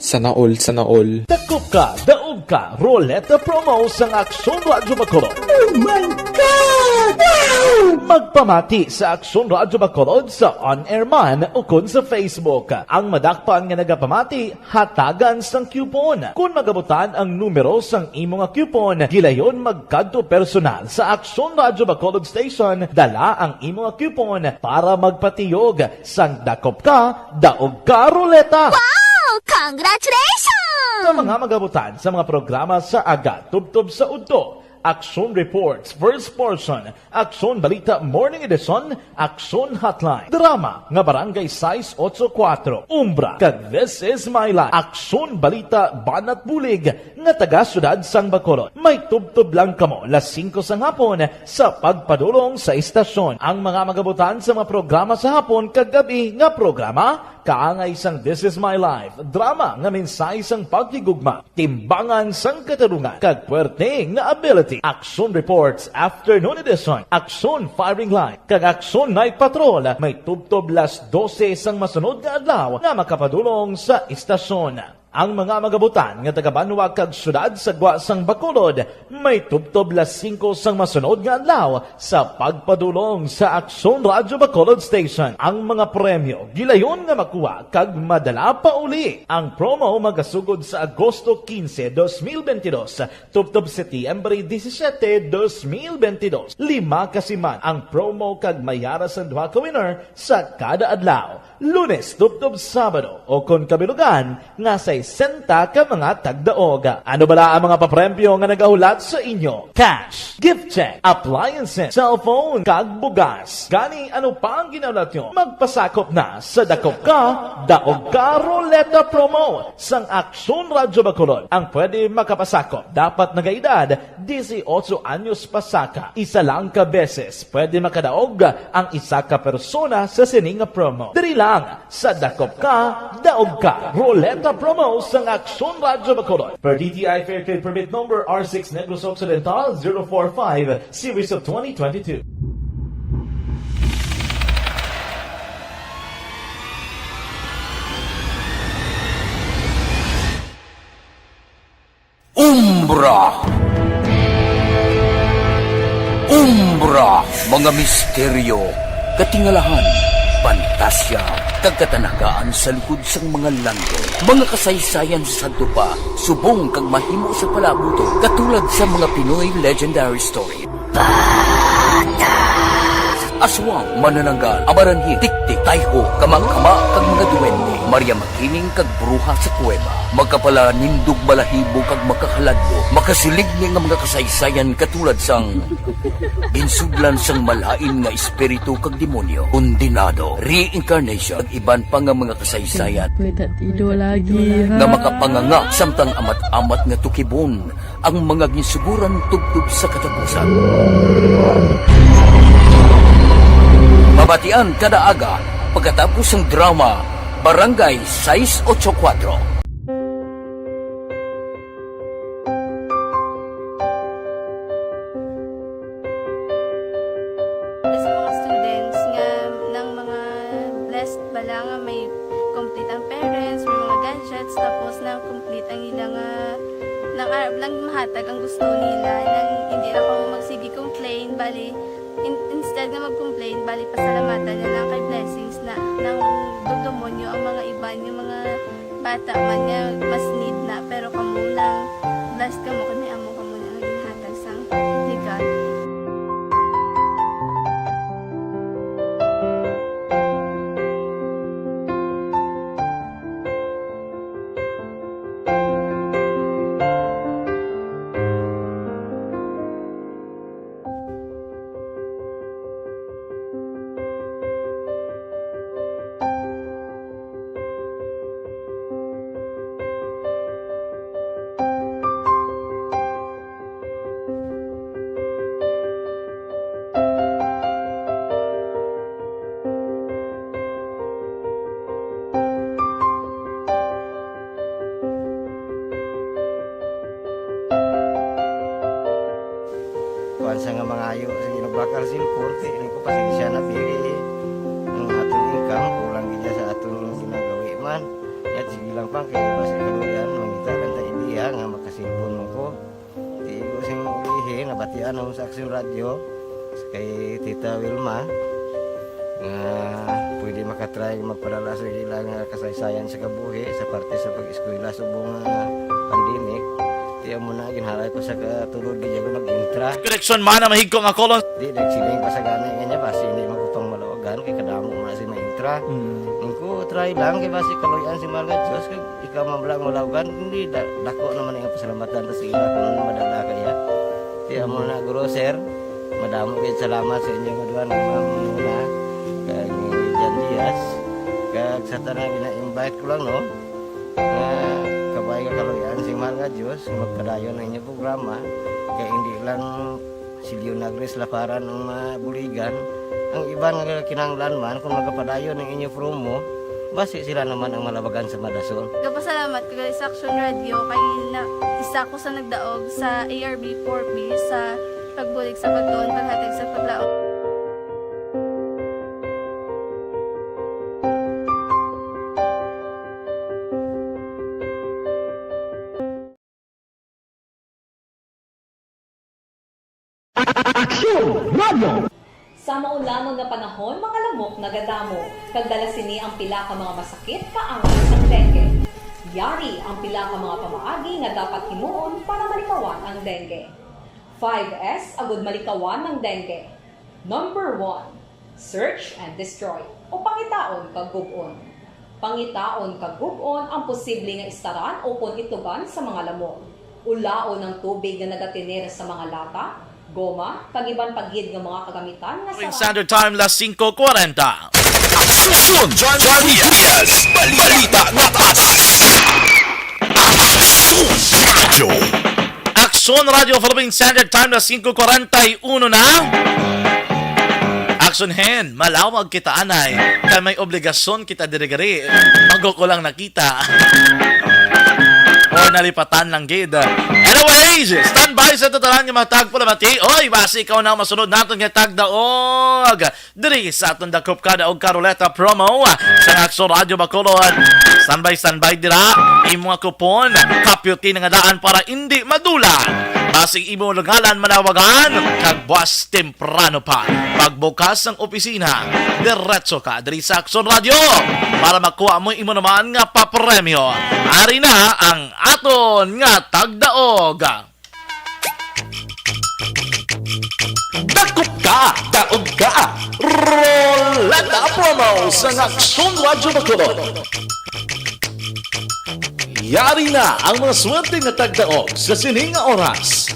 Sana all, sana all. Dakop ka, daog ka, Roleta Promo sang Aksyon Radyo Bacolod. Oh my God! Wow! Magpamati sa Aksyon Radyo Bacolod sa on-air man ukon sa Facebook. Ang madakpan nga nagapamati, hatagan sang coupon. Kon magabutan ang numero sang imo nga coupon, gilayon magkadto personal sa Aksyon Radyo Bacolod Station, dala ang imo nga coupon para magpatiyog sang dakop ka, daog ka, Roleta. Wow! Congratulations! Sa mga magabutan sa mga programa sa aga, tubtob sa udto, Aksyon Reports, First Portion, Aksyon Balita Morning Edition, Aksyon Hotline, drama nga Barangay sais otso kuwatro, Umbra, kag This Is My Life, Aksyon Balita Banat Bulig nga taga Siyudad sang Bacolod. May tubtob lang kamo las singko sang hapon sa pagpadulong sa istasyon. Ang mga magabutan sa mga programa sa hapon kag gabi nga programa, kaangay sang This Is My Life, drama nga mensahe sang paghigugma, timbangan sang katarungan, kag puwerte nga ability. Aksyon Reports, Afternoon Edition, Aksyon Firing Line, kag Aksyon Night Patrol, may tubtob las dose sang masunod nga adlaw nga makapadulong sa istasyon. Ang mga magabutan nga taga banwa kag siyudad sa gwa sang Bacolod, may tubtob las singko sang masunod nga adlaw sa pagpadulong sa Aksyon Radyo Bacolod Station. Ang mga premyo gilayon nga makuha kag madala pauli. Ang promo magasugod sa Agosto quince, dos mil veintidós, tubtob Setyembre disisiete, dos mil veintidós. Lima ka siman ang promo kag may ara sang duha ka winner sa kada adlaw, Lunes tubtob Sabado, o kon kabilugan nga sa sesenta ka mga tagdaog. Ano bala ang mga papremyo nga nagahulat sa inyo? Cash, gift check, appliances, cellphone, kag bugas. Gani, ano pa ang ginahulat nyo? Magpasakop na sa Dakop Ka, Daog Ka Ruleta Promo sang Aksyon Radyo Bacolod. Ang pwede makapasakop dapat nagaedad dieciocho anyos pasaka. Isa lang ka beses pwede makadaog ang isa ka persona sa sini nga promo. Diri lang sa Dakop Ka, Daog Ka. Ruleta Promo sang Aksyon Radyo Bacolod. Per D T I Fair Trade Permit Number R six Negros Occidental zero four five, Series of twenty twenty-two. Umbra. Umbra, mga misteryo, katingalahan, pantasya, kag katanagaan sa likod sang mga landong, mga kasaysayan sa sadto pa, subong kag mahimo sa palabuton, katulad sa mga Pinoy legendary story. Aswang, manananggal, amaranhig, tiktik, tayho, kamang-kama, kag mga duwende, Maria Makiling, kag bruha sa kuweba. Makapalanindog balahibo kag makakaladlok, makasiling ni nga mga kasaysayan katulad sang ginsudlan sang malain nga espiritu kag demonyo, kondenado, reincarnation, kag iban pa nga mga kasaysayan May tatido lagi, ha? Nga makapanganga samtang amat-amat nga tukibon ang mga ginsuguran tubtob sa katapusan. Mabatian kada aga pagkatapos sang drama Barangay sais ocho kuwatro. Sa mga students nga nang mga blessed bala nga may complete ang parents, may mga gadgets, tapos na complete ang ila nga nang arab lang mahatag ang gusto nila, nang hindi na kamo magsige complain, bali in- instead nga mag-complain, bali pasalamatan na lang kay blessings na nang dudumonyo ang mga iban yung mga bata man nga mas need na, pero kamo lang blessed kamo kay may amo kamo nga ginhatag sang regalo. Kuan sa nga mangayo sa ginubakal sin korte, ini ko pasensya na pili. Ang aton income, kulang gid sa aton ginagawi man. Yat, sige lang pang, kay basi kaluyan, mangita lang ta idea nga makasilpon mo ko. Tigo sing ihi, nabatian ako sa Aksyon Radyo, kay Tita Wilma, nga pwede makatry magpadala sa ilang, ah, kasaysayan sa kabuhi sa parte sa pag-eskwela subong nga pandemic. Tiyan mo na, ginhalay ko sa katulod, di ako nag-intra. Koneksyon man ang mahigko nga kolon. Di, nagsiling pa sa gani nga niya, basi hindi magkupang maluwagan, kay kadamo mo na si ma-intra. Mm. Ingko, try lang, kay basi kaluyan si mahal nga Diyos, kay ikaw man lang malawagan, hindi, da-, dako naman ang pasalamatan ta sa ila kung madala kaya. Kaya mo na, guro, sir, madamo kayo salamat sa inyo nga duha nga mga muna, kag ni Jan Diaz, kag sa tanan gina-invite ko lang, no, nga kabay nga kaluyan si mahal nga Diyos, nga magpadayon ang inyong programa, kay hindi lang si Leonagris Laparan ang mabuligan, ang iban nga kinahanglan man kung magapadayon ang inyo promo, basi sila naman ang malabagan sa madasol. Gapasalamat ko gali sa Aksyon Radyo kay na, isa ko sa nagdaog sa A R B four B sa pagbulig sa pagtuon, paghatag sa paglaom. Aksyon Radio! Sa maulanong nga panahon, mga lamok nagadamo, kag dala sini ang pila ka mga masakit kaangay sang dengue. Yari ang pila ka mga pamaagi nga dapat himuon para malikawan ang dengue. Five S agud malikawan ang dengue. Number one, search and destroy, o pangitaon kag gub-on. Pangitaon kag gub-on ang posible nga istaran ukon itugan sa mga lamok. Ulaon ang tubig nga nagatiner sa mga lata, goma, kag iban pa gid nga mga kagamitan nga Morning sara- Standard Time, las singko kwarenta. Aksyon, John, John Diaz. Balita nga tatas. Aksyon Radyo. Aksyon Radyo Philippine Standard Time, las singko kwarenta y uno na. Aksyon hen, malawag kita anay, kay may obligasyon kita diri-gari. Bago ko lang nakita. Or nalipatan lang gid. Anyways, standby sa tatanan nga mga tagpalamati. Oy, basi ikaw na ang masunod naton nga tagdaog diri sa aton Dakop Kada og Karoleta promo sa Aksyon Radyo Bacolod. Standby, standby dira. Imo nga kupon, kapyuti na nga daan para indi madula. Basig imo ngalan manawagan, kag buwas temprano pa, pagbukas sang opisina, diretso ka diri sa Aksyon Radyo para makuha mo imo naman nga papremyo. Ari na ang aton nga tagdaog. Dakop ka, daog ka. Roleta promo sa Aksyon Radyo Bacolod. Yari na ang mga swerte nga tagdaog sa sining nga oras.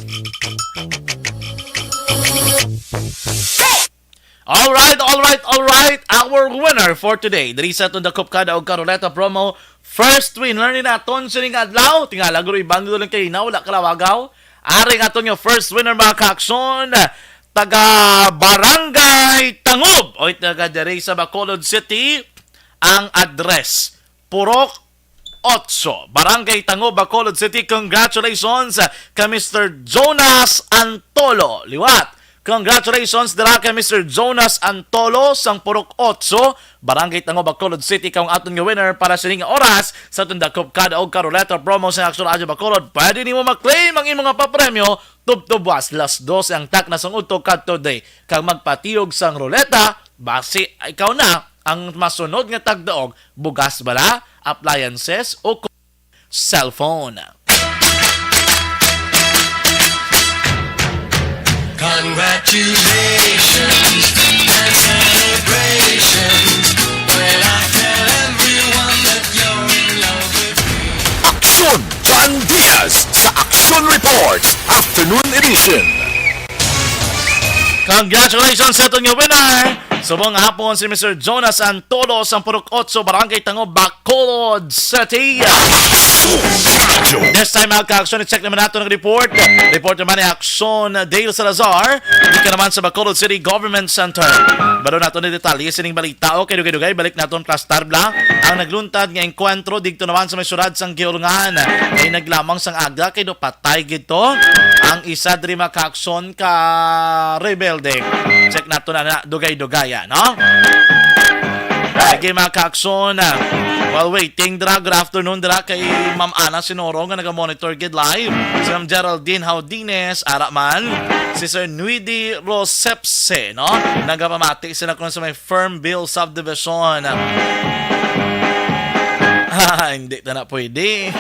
Alright, alright, alright. Our winner for today, diri sa aton Dakop Kada og Karoleta promo, first winner ni naton sining adlaw. Tingala, guro, ibang lang kay na wala kalawagaw. Ari nga aton nga first winner, mga kaaksyon, taga Barangay Tangob, oy, taga diri sa Bacolod City. Ang address, Purok Otso, Barangay Tangob, Bacolod City. Congratulations, uh, kay Mister Jonas Antolo. Liwat. Congratulations dira kay Mister Jonas Antolo sang Purok Otso, Barangay Tangob, Bacolod City. Ikaw ang aton nga winner para sining oras sa aton Dakop Kada og Karoleta promo sa Aksyon Radyo Bacolod. Pwede nimo ma-claim ang imong nga papremyo tubtob buwas las dose ang takna sang udto kadto day, kag magpatiyog sang ruleta, basi ikaw na ang masunod nga tagdaog, bugas bala, appliances, o ko-, cellphone. Congratulations and celebrations. Well, I tell everyone that you're in love with me. Aksyon John Diaz sa Aksyon Reports Afternoon Edition. Congratulations sa aton nga winner! Subong hapon si Mister Jonas Antolo sang Purok Otso, Barangay Tangob, Bacolod City. This time, mga kaaksyon, i-check naman nato ang report. Report naman ni Aksyon Dale Salazar. Di ka naman sa Bacolod City Government Center. Baro nato ni detalye sining balita. Okay, dugay-dugay, balik naton plastar bla. Ang nagluntad nga engkwentro dito naman sa may syudad sang Giulungan ay naglamang sang aga kay do patay gid to ang isa diri, mga kaaksyon, ka rebelde. Check nato na, na dugay-dugaya, no? Sige, mga kaaksyon, ah, while waiting dira, good afternoon dira kay Ma'am Ana Sinoro nga naga-monitor gid live. Si Ma'am Geraldine Haudines, ara man. Si Sir Nwidi Rosepse, no? Nagapamati sila kung sa may Fernville Subdivision. Ah, hindi ta na pwede.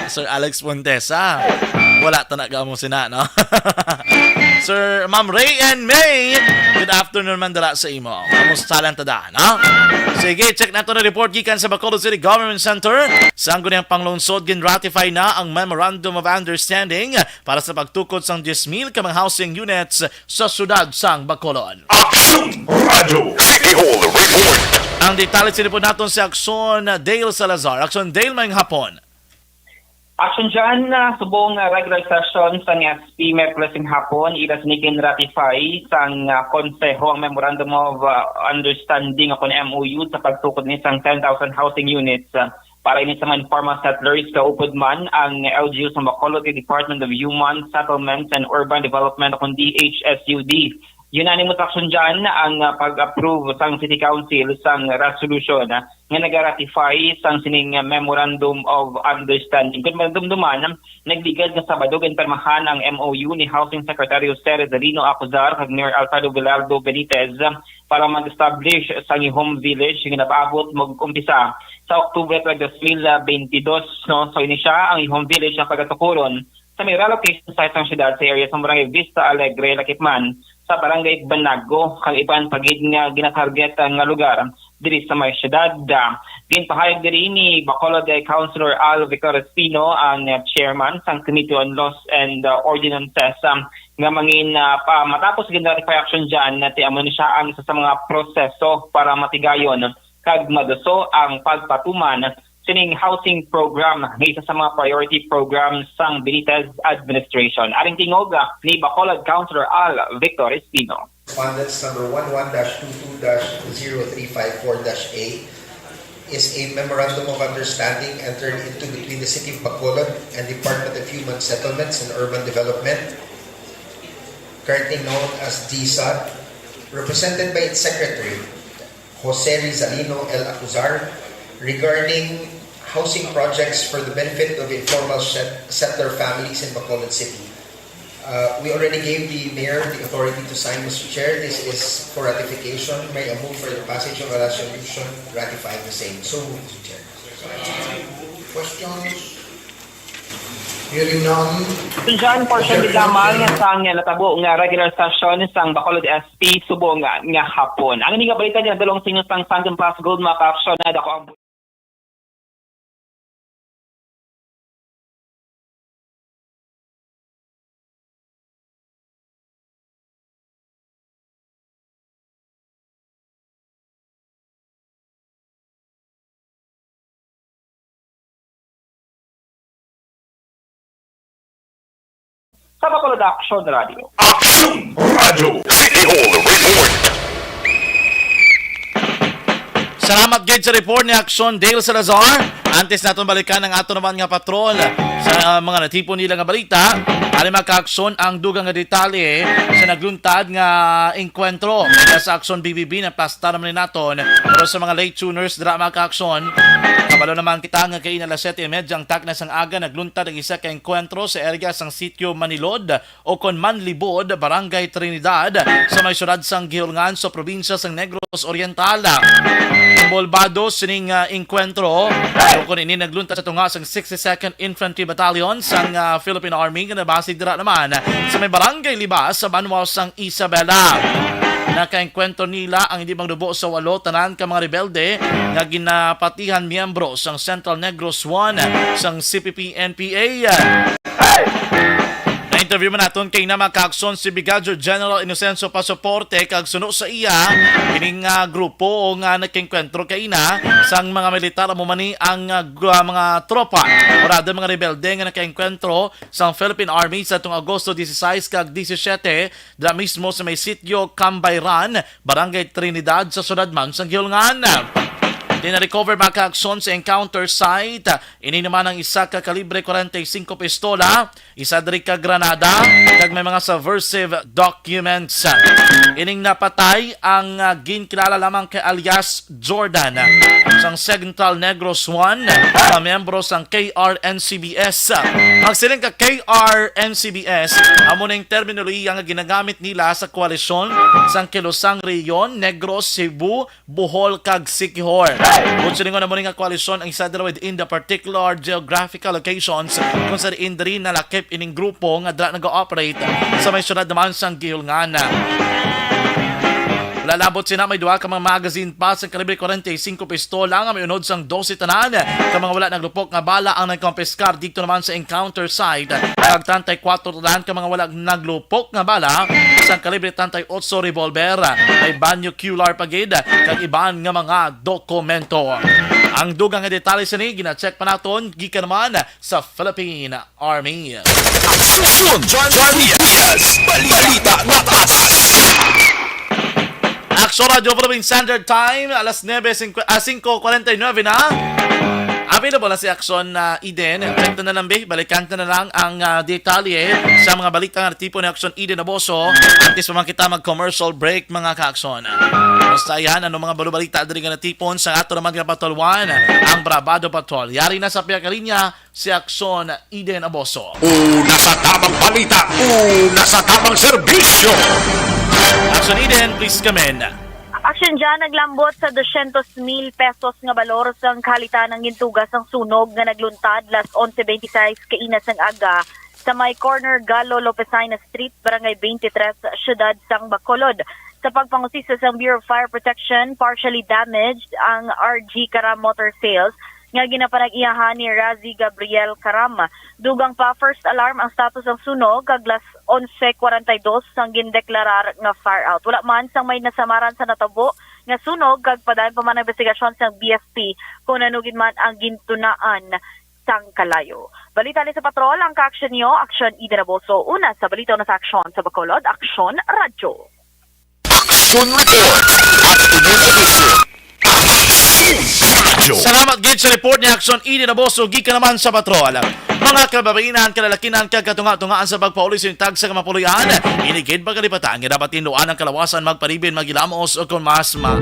Sir Alex Montesa. Wala ta na gamo sina, no? Sir, Ma'am Ray and May, good afternoon man dala sa imo. Kamusta lang ta da, no? Sige, check nato na report gikan sa Bacolod City Government Center. Sa anggunang panglungsod, gin-ratify na ang Memorandum of Understanding para sa pagtukod sang diyes mil ka mga housing units sa siyudad sang Bacolod. Aksyon Radyo City Hall Report. Ang detalye sinipod naton si Aksyon Dale Salazar. Aksyon Dale, maayong hapon. Aksyon dyan, ah, subong, ah, regular session sang S P Miyerkules sang hapon, ila sini gin-ratify sang, ah, Konseho ang Memorandum of, ah, Understanding o kon M O U sa pagtukod ni sang ten thousand housing units, ah, para ini sa mga informal settlers. Kaupod man ang L G U sa Bacolod kag Department of Human Settlements and Urban Development o kon D H S U D. Unanimous action dyan ang, ah, pag-approve sang City Council sang resolution, ah, nga nagaratify sang sining Memorandum of Understanding. Kon madumduman, nagligad nga Sabado ginpirmahan ang M O U ni Housing Secretary Jose Rizalino Acuzar kag Mayor Alfredo Villaldo Benitez para mag-establish sang Ihom Village nga napaabot mag-umpisa sa Oktubre twenty twenty-two, no? So, ini sia ang Ihom Village nga pagatukuron sa may relocation site sang siyudad sa area sa Barangay Vista Alegre, lakip man sa Barangay Banago, kag iban pa gid nga ginatarget nga lugar diri sa may siyudad. Ginpahayag diri ni Bacolod Councilor Al Victor Espino, ang, uh, chairman sang Committee on Laws and, uh, Ordinances, um, nga mangin, uh, pa, matapos gin-ratify action dyan, na ti amo ni siya ang isa sa mga proseso para matigayon kag maduso ang pagpatuman sining housing program nga isa sa mga priority programs sang Benitez administration. Aring tingog, uh, ni Bacolod Councilor Al Victor Espino. Respondents number one one dash two two dash zero three five four dash A is a memorandum of understanding entered into between the City of Bacolod and Department of Human Settlements and Urban Development, currently known as DSUD, represented by its secretary, Jose Rizalino L. Acuzar, regarding housing projects for the benefit of informal set-, settler families in Bacolod City. Uh, we already gave the mayor the authority to sign, Mister Chair. This is for ratification. May I move for the passage of a resolution ratifying the same. So moved, Mister Chair. Questions? Hearing none. Sundyan, portion gid lamang sang natabo nga regular session sang Bacolod S P subong nga hapon. Ang ini nga balita nga nadulong sa inyo sang Phantom Plus Gold, mga ka-aksyon, na dako ang sa Bacolod Action Radio. Action Radio. City Hall Report. Salamat gid sa report ni Action Dale Salazar. Antes naton balikan ang ato naman nga patrol sa mga natipon nila nga balita, ali, mga ka-aksyon, ang dugang nga detalye sa nagluntad nga engkwentro sa Action B B B. Napasta naman ni naton, pero sa mga late tuners dira, mga ka-aksyon, kabalo naman kita nga kay alas siyete y media ang takna sang aga nagluntad ang isa ka engkwentro sa area sang Sitio Manilod o kon Manlibod, Barangay Trinidad, sa may siyudad sang Guihulngan sa probinsya sang Negros Oriental. Inbolbado sining, ah, engkwentro, o kon ini nagluntad sa tunga sang sixty-second Infantry Battalion sang, ah, Philippine Army nga nabase dira naman sa may Barangay Libas sa banwa sang Isabela. Nakaengkwentro nila ang hindi magdubo sa walo tanan ka mga rebelde nga ginapatihan miyembro sang Central Negros One sang C P P N P A. Na-interview man naton kay na, mga ka-aksyon, si Brigadier General Inocencio Pasoporte, kag suno sa iya, kining, ah, grupo nga nagkaengkwentro kay na sang mga militar, amo man ni ang, ah, gu-, ah, mga tropa o rather mga rebelde nga nagkaengkwentro sang Philippine Army sa atong Agosto dieciséis kag diecisiete, dira mismo sa may Sitio Cambayran, Barangay Trinidad, sa siyudad man sang Guihulngan. Gina-recover, mga ka-aksyon, sa encounter site, ini naman ang isa ka kalibre forty-five pistola, isa diri ka granada, kag may mga subversive documents. Ining napatay ang, ah, ginkilala lamang kay alias Jordan, sang Central Negros One, nga miyembro sang K R N C B S. Ang siling ka K R N C B S, amo ning terminolohiya nga ginagamit nila sa koalisyon sang Kilusang Rehiyon, Negros, Cebu, Bohol, kag Siquijor. Bukod sa ningon, amo ni nga koalisyon ang isa dira within the particular geographical locations kung sa diin diri nalakip ining grupo nga dira nag-ooperate sa may syudad naman sang Guihulngan. Lalabot sina, may duha ka mga magazine pa sa kalibre forty-five pistola nga may unod sang dose tanan ka mga wala naglupok nga bala ang nagkompiskar dito naman sa encounter site. Kag treinta y cuatro tanan ka mga wala naglupok nga bala, isang kalibre treinta y ocho revolver, may binocular pa gid, kag iban nga mga dokumento. Ang dugang nga detalye sini gina-check pa naton gikan naman sa Philippine Army. Aksyon John Diaz, balita na tatas. Aksyon Radio Philippine Standard Time, alas nuebe singku-, ah, singko kuwarenta y nuebe na. Available na si Aksyon, ah, Eden. Check na lang, be. Balikan na lang ang, ah, detalye sa mga balita nga natipon ni Aksyon Eden Aboso. Antes pa man kita mag-commercial break, mga ka-Aksyon. Basta yan, ano mga balubalita diri nga natipon sa ato naman nga patulwan, ang Brabado Patrol. Yari na sa pihak linya, si Aksyon Eden Aboso. Una sa tamang balita, una sa tamang serbisyo. Aksyon Eden, please come in. Aksyon Jan, naglambot sa dosyentos mil pesos nga balor sang kahalitan ang gintuga sang sunog nga nagluntad las onse veintiséis kaina sang aga sa may corner Galo Lopesina Street, Barangay twenty-three, Siyudad sang Bacolod. Sa pagpangusisa sang Bureau of Fire Protection, partially damaged ang R G Karam Motor Sales nga ginapanag-iyahan ni Razi Gabriel Karam. Dugang pa, first alarm ang status sang sunog kag las onse cuarenta y dos sang gindeklarar nga fire out. Wala man sang may nasamaran sa natabo nga sunog kag padayon pa man ang investigasyon sang B F P kung ano gid man ang gintunaan sang kalayo. Balita ni sa Patrol, ang ka-aksyon niyo, Aksyon Eden Aboso. Una sa balita, una sa aksyon sa Bacolod, Aksyon Radyo. Aksyon Report. Afternoon Edition. Aksyon Radyo. Salamat gid sa report ni Aksyon Eden Aboso, gikan naman sa Patrol. Mga kababainan, kalalakinan, kag katunga-tungaan sa pagpauli sa tag sa kamapuloy-an, ini gid magalipatan nga dapat tinluan ang kalawasan, magpanibin, maghilamos, o kon mas ma-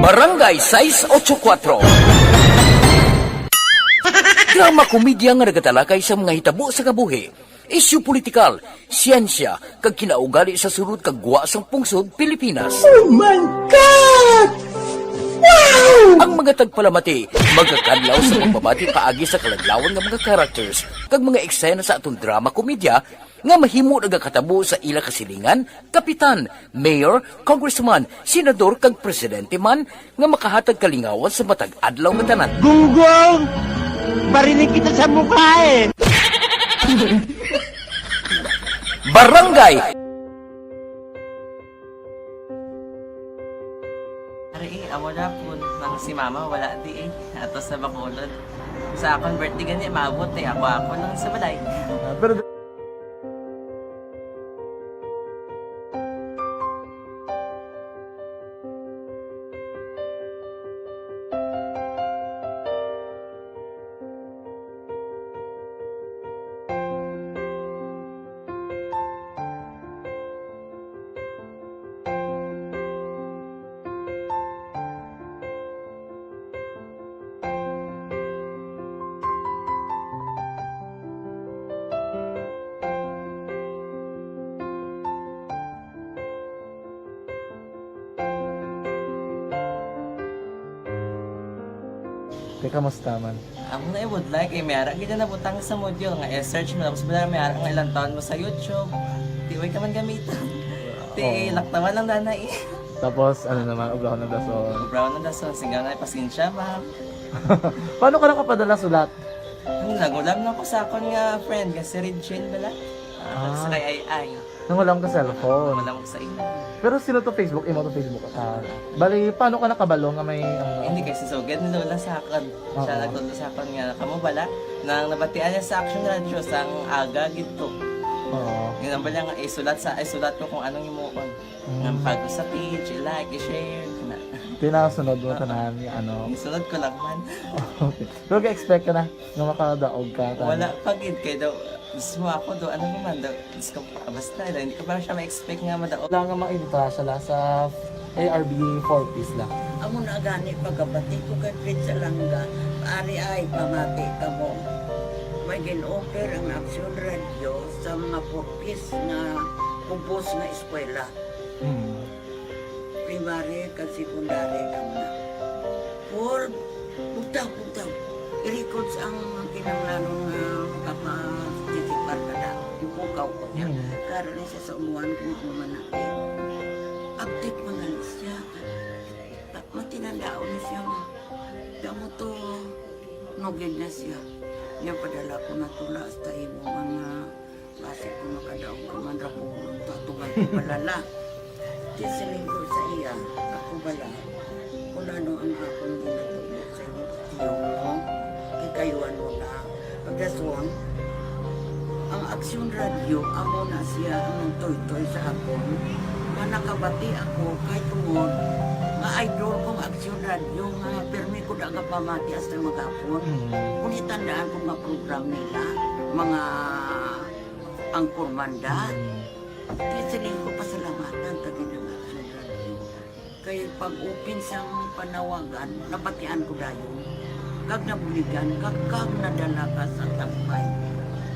Barangay sais ocho kuatro. Drama komedya nga nagatalakay sa mga hitabo sa kabuhi, isyu politikal, siyensya, kag kinaugali sa sulod kag gwa sang pungsod Pilipinas. Oh my God! Wow! Ang mga tagpalamati magakadlaw sa pagbabati paagi sa kaladlawan nga mga characters kag mga eksena sa aton drama komedya nga mahimo nagakatabo sa ila kasilingan, kapitan, mayor, congressman, senador, kag presidente man nga makahatag kalingawan sa matag adlaw nga tanan. Gunggong! Barinig kita sa mukha eh! Barangay! Ari eh, amo na po nang si mama wala di eh. Ato sa Bacolod. Sa akong birthday gani, maabot eh. Ako-ako lang sa balay. Ah, pero Te, kamusta man? Amo na ibudlay kay may ara gid na nabutang sa module nga i-search mo, tapos bala may ara nga ilang taon mo sa YouTube. Di way ka man gamiton. Ti, oo, laktawan lang dana eh. Tapos, ano naman, ubrahon ng dason. Ubrahon ng dason, singga na, pasensya, ma'am. Paano ka nakapadala sulat? Ano, nagulam na ko sa akon nga friend, nga si Regine bala. Ah, ah, sa kay Ay Ay. Nangulam ka cellphone. Nangulam ko sa imo. Pero sino to Facebook? Imo to Facebook? Ah, bali, paano ka nakabalo nga may, ano? Hindi, kay si Sugad ni Lola sa akon. Oo. Siya nagtudlo sa akon nga, kamo bala, nang nabatian niya sa Action Radio, sang aga gid to. Oo. Yun ang bala nga, isulat sa, isulat ko kung anong imuon. Mm. Nga pag sa page, i-like, i-share, na. Tinasunod mo, oo, tanan, nga ano. Isunod ko lang man. Okay. Pero ga-expect ka na nga makadaog ka, tanan? Wala pa gid, kay daw, mismo ako daw, ano naman daw, Diyos ko, basta, hindi ko pa siya ma-expect nga madaog. Wala nga maintra siya la sa A R B four Ps la. Amo na gani, pagkabati ko kay Fritz Alanga, ari ay pamati kamo. May gin-offer ang Action Radio sa mga four Ps nga kubos nga eskwela. Hmm. Primary kag secondary kamo na. Paul, bugtaw, bugtaw. I-records ang kinahanglanon nga makaparticipar ka na. Ipukaw ko niya. Mm. Karon ni siya sa umuan kung ano man na. Update man gani siya. Ta-, matinandaon ni siya nga. Damo to, nugid na siya. Niya padala ko na tula hasta imo mga Basi kung makadaog ka man ra, pulong to, atuman ko bala la. Di siling ko sa iya, ako bala, kung ano ang akong ginatubo sa imo, tiyo mo, kay kayuan mo na. Pagkaswang, ang Aksyon Radio, amo na siya ang nagtoytoy sa akon. Nga nakabati ako, kay tungod, nga idol kong Aksyon Radio, nga pirmi ko da nga pamati hasta maghapon. Mm. Kung itandaan ko nga program nila, mga Ang Kurmanda. Mm. Di siling ko pasalamatan ta gid ang Action Radio. Kay pag-open sang panawagan, nabatian ko dayon. Kag nabuligan ka, kag nadala ka sa tampay.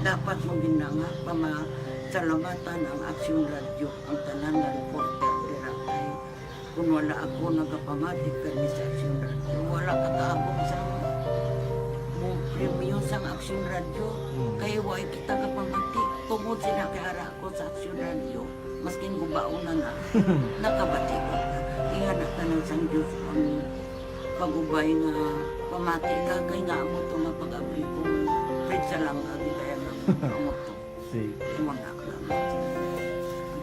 Dapat mo gid na nga pamasalamatan ang Action Radio, ang tanan nga reporter dira kay Kung wala ako nagapamati kani sa Action Radio, wala ka kaabot sa mo premyo sang Action Radio. Mm. Kay way kita gapamati. Tungod sila kay ara ako sa Action Radio, Maskin gubaon na na, nakabati ko. Ingana ka na sang Diyos ang pag-ubay nga pamati ka, kay nga amo to nga pag-abli ko, pizza lang, agi kaya nga amo to. Sige. Imo na ka.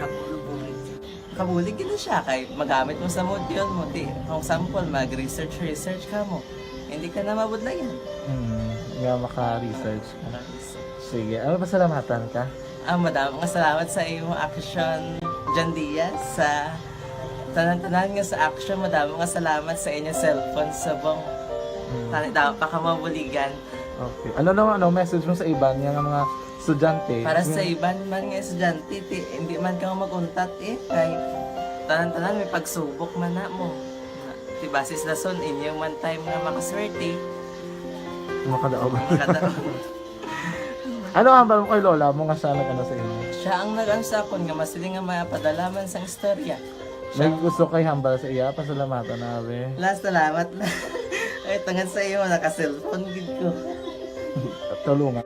Dako na bulig siya. Kabulig gid siya kay magamit mo sa module mo. Di, kung example, mag-research, research ka mo. Hindi ka na mabudlayan. Hmm, nga maka-research ka. Maka-research. Sige, ano, pasalamatan ka? Ah, madamo nga salamat sa imo action, John Diaz, sa tanan-tanan nga sa action. Madamo nga salamat sa inyo cellphone subong. Hmm. Tani daw pa ka mabuligan. Okay. Ano naman, ano, message mo sa iban nga mga estudyante? Para sa Hmm. iban man nga estudyante, ti, hindi man ka mag-untat eh. Kay tanan-tanan may pagsubok man na mo. Ti basis na son, inyo man time nga makaswerte. Makadaog. Makadaog. Ano ang hambal mo kay lola mo nga siya nag-ano sa imo? Siya ang nag-ano sa akon nga masiling nga mapadala man sang istorya. May gusto kay hambal sa iya, pasalamatan na, abi. La, salamat na. Ay, tungod sa imo, naka-cellphone gid ko. Tulungan.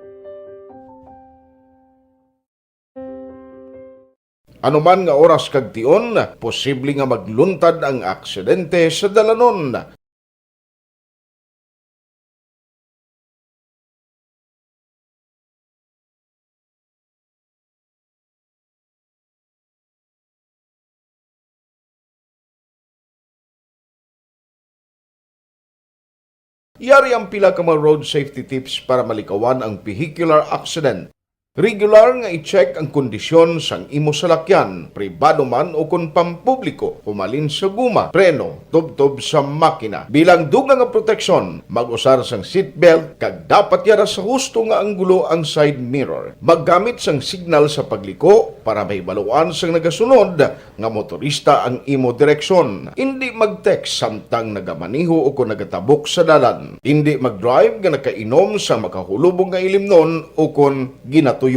Anuman nga oras kag tion, posible nga magluntad ang aksidente sa dalanon. Yari ang pila ka mga road safety tips para malikawan ang vehicular accident. Regular nga i-check ang kondisyon sang imo salakyan, pribado man o kon pampubliko, humalin sa guma, preno, tubtob sa makina. Bilang dugang nga proteksyon, mag-usar sang seatbelt kag dapat yara sa husto nga anggulo ang side mirror. Maggamit sang signal sa pagliko para mahibaluan sang nagasunod nga motorista ang imo direksyon. Indi mag-text samtang nagamaneho o kon nagatabok sa dalan. Indi mag-drive nga nakainom sa makahulubong nga ilimnon o kon ginatuyo.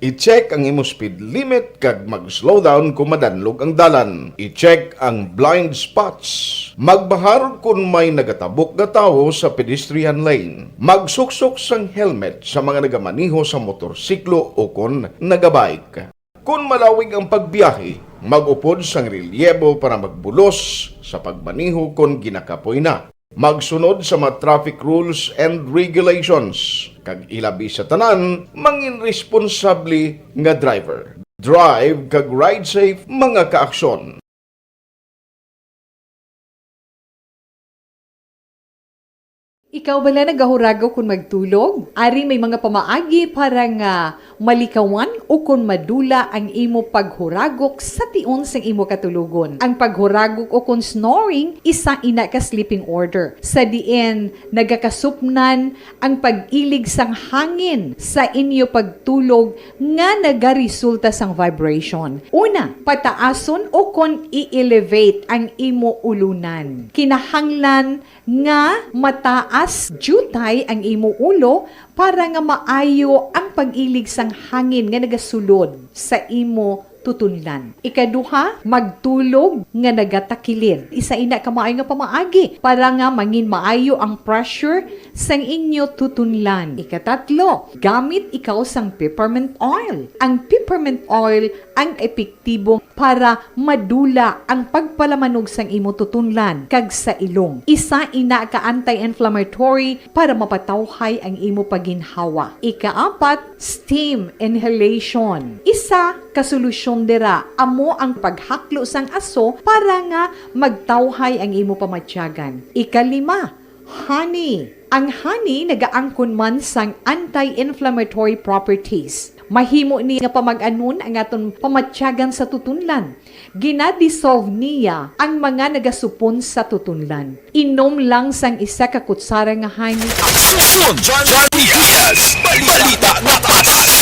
I-check ang imo speed limit kag mag-slow down kon madanlog ang dalan. I-check ang blind spots. Magbahar kon may nagatabok nga tawo sa pedestrian lane. Magsuksok sang helmet sa mga nagamaneho sa motorsiklo o kon nagabike. Kon malawig ang pagbiyahe, mag-upod sang relyebo para magbulos sa pagmaneho kon ginakapoy na. Magsunod sa mga traffic rules and regulations, kag ilabi sa tanan, mangin responsable nga driver. Drive kag ride safe, mga kaaksyon. Ikaw bala nagahuragok kon magtulog? Ari may mga pamaagi para nga malikawan o kon madula ang imo paghuragok sa tion sang imo katulogon. Ang paghuragok o kon snoring, isa ina ka sleeping order, sa diin nagakasupnan ang pag-ilig sang hangin sa inyo pagtulog nga nagaresulta sang vibration. Una, pataason o kon i-elevate ang imo ulunan. Kinahanglan nga mataas diutay ang imo ulo para nga maayo ang pag-ilig sang hangin nga nagasulod sa imo tutunlan. Ikaduha, magtulog nga nagatakilid. Isa ina ka maayo nga pamaagi para nga mangin maayo ang pressure sang inyo tutunlan. Ikatatlo, gamit ikaw sang peppermint oil. Ang peppermint oil ang epektibo para madula ang pagpalamanog sang imo tutunlan kag sa ilong. Isa ina ka anti-inflammatory para mapatawhay ang imo paginhawa. Ikaapat, steam inhalation. Isa ka solusyon dira amo ang paghaklo sang aso para nga magtawhay ang imo pamatyagan. Ikalima, honey. Ang honey nagaangkon man sang anti-inflammatory properties. Mahimo ni nga pamag-anon ang aton pamatyagan sa tutunlan. Gina-dissolve niya ang mga nagasupon sa tutunlan. Inom lang sang isa ka kutsara nga honey. Aksyon! John, John Diaz, balita na tatas.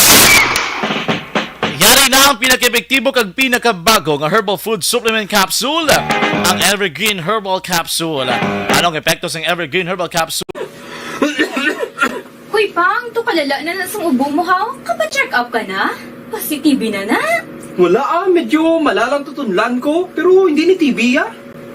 Yari na ang pinakaepektibo kag pinakabago nga herbal food supplement capsule, ang Evergreen Herbal Capsule. Anong epekto sang Evergreen Herbal Capsule? Hoy, Pang, to kalala na na sang ubo mo, ha? Kapa-check up ka na? Positive na na? Wala, ah, medyo malalang tutunlan ko, pero hindi ni T B, ah.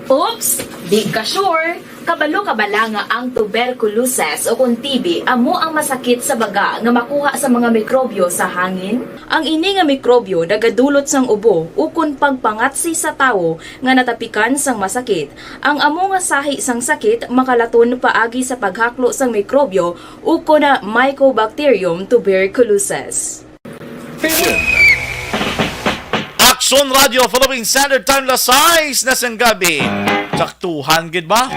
Oops, di ka sure. Kabalo ka bala nga ang tuberculosis o kon T B amo ang masakit sa baga nga makuha sa mga mikrobyo sa hangin? Ang ini nga mikrobyo nagadulot sang ubo ukon pagpangatsi sa tawo nga natapikan sang masakit. Ang amo nga sahi sang sakit makalaton paagi sa paghaklo sang mikrobyo ukon na Mycobacterium tuberculosis. Aksyon Radio Philippine Standard Time, las sais na sang gabi. Saktuhan gid ba?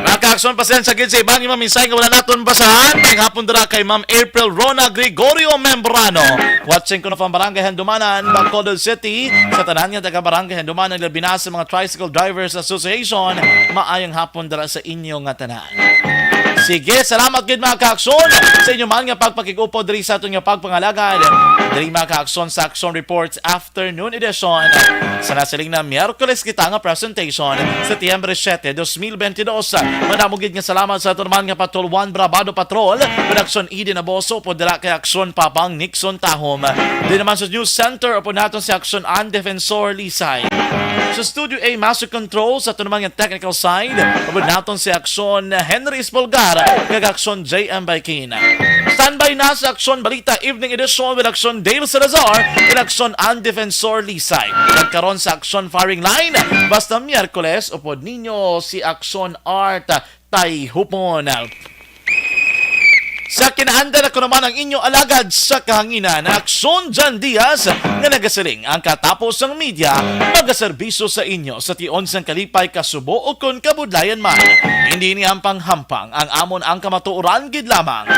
Mga ka-aksyon, pasensya gid sa ibang mga mensahe nga wala naton basahan. Maayong hapon dira kay Ma'am April Rona Gregorio Membrano. Watching ko na from Barangay Handumanan, Bacolod City. Sa tanan nga taga Barangay Handumanan, labi na sa mga Tricycle Drivers Association, maayong hapon dira sa inyo nga tanan. Sige, salamat gid, mga ka-aksyon, sa inyo man nga pagpakig-upod diri sa aton nga pagpangalagad. Diri, mga ka-aksyon, sa Aksyon Reports Afternoon Edition sa nasiling na Miyerkules kita nga presentation, Setyembre siete, dos mil bentidós. Madamo gid nga salamat sa aton man nga Patrol One Brabado Patrol, Production Eden Aboso, upod dira kay Aksyon Papang Nixon Tahom. Din naman sa News Center, upod naton si Aksyon An Defensor Lisay. Sa Studio A, Master Control, sa aton naman nga technical side, upod naton si Aksyon Henry Espolgar, kag Aksyon J M Baikin. Standby na sa Aksyon Balita Evening Edition with Aksyon Dale Salazar and Aksyon An Defensor Lisay. Kag karon sa Aksyon Firing Line, basta Miyerkules, upod ninyo si Aksyon Art Tayhupon. Sa kinaandan, ako naman ang inyo alagad sa kahanginan, Aksyon Jan Diaz, nga nagasiling, ang katapos sang media magaserbisyo sa inyo sa tion sang kalipay, kasubo, ukon kabudlayan man. Hindi ini hampang-hampang, ang amon ang kamatuoran gid lamang.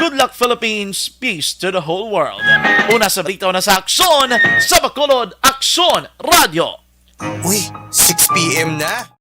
Good luck, Philippines. Peace to the whole world. Una sa balita, una sa aksyon, sa Bacolod, Aksyon Radio. Uy, six p.m. na.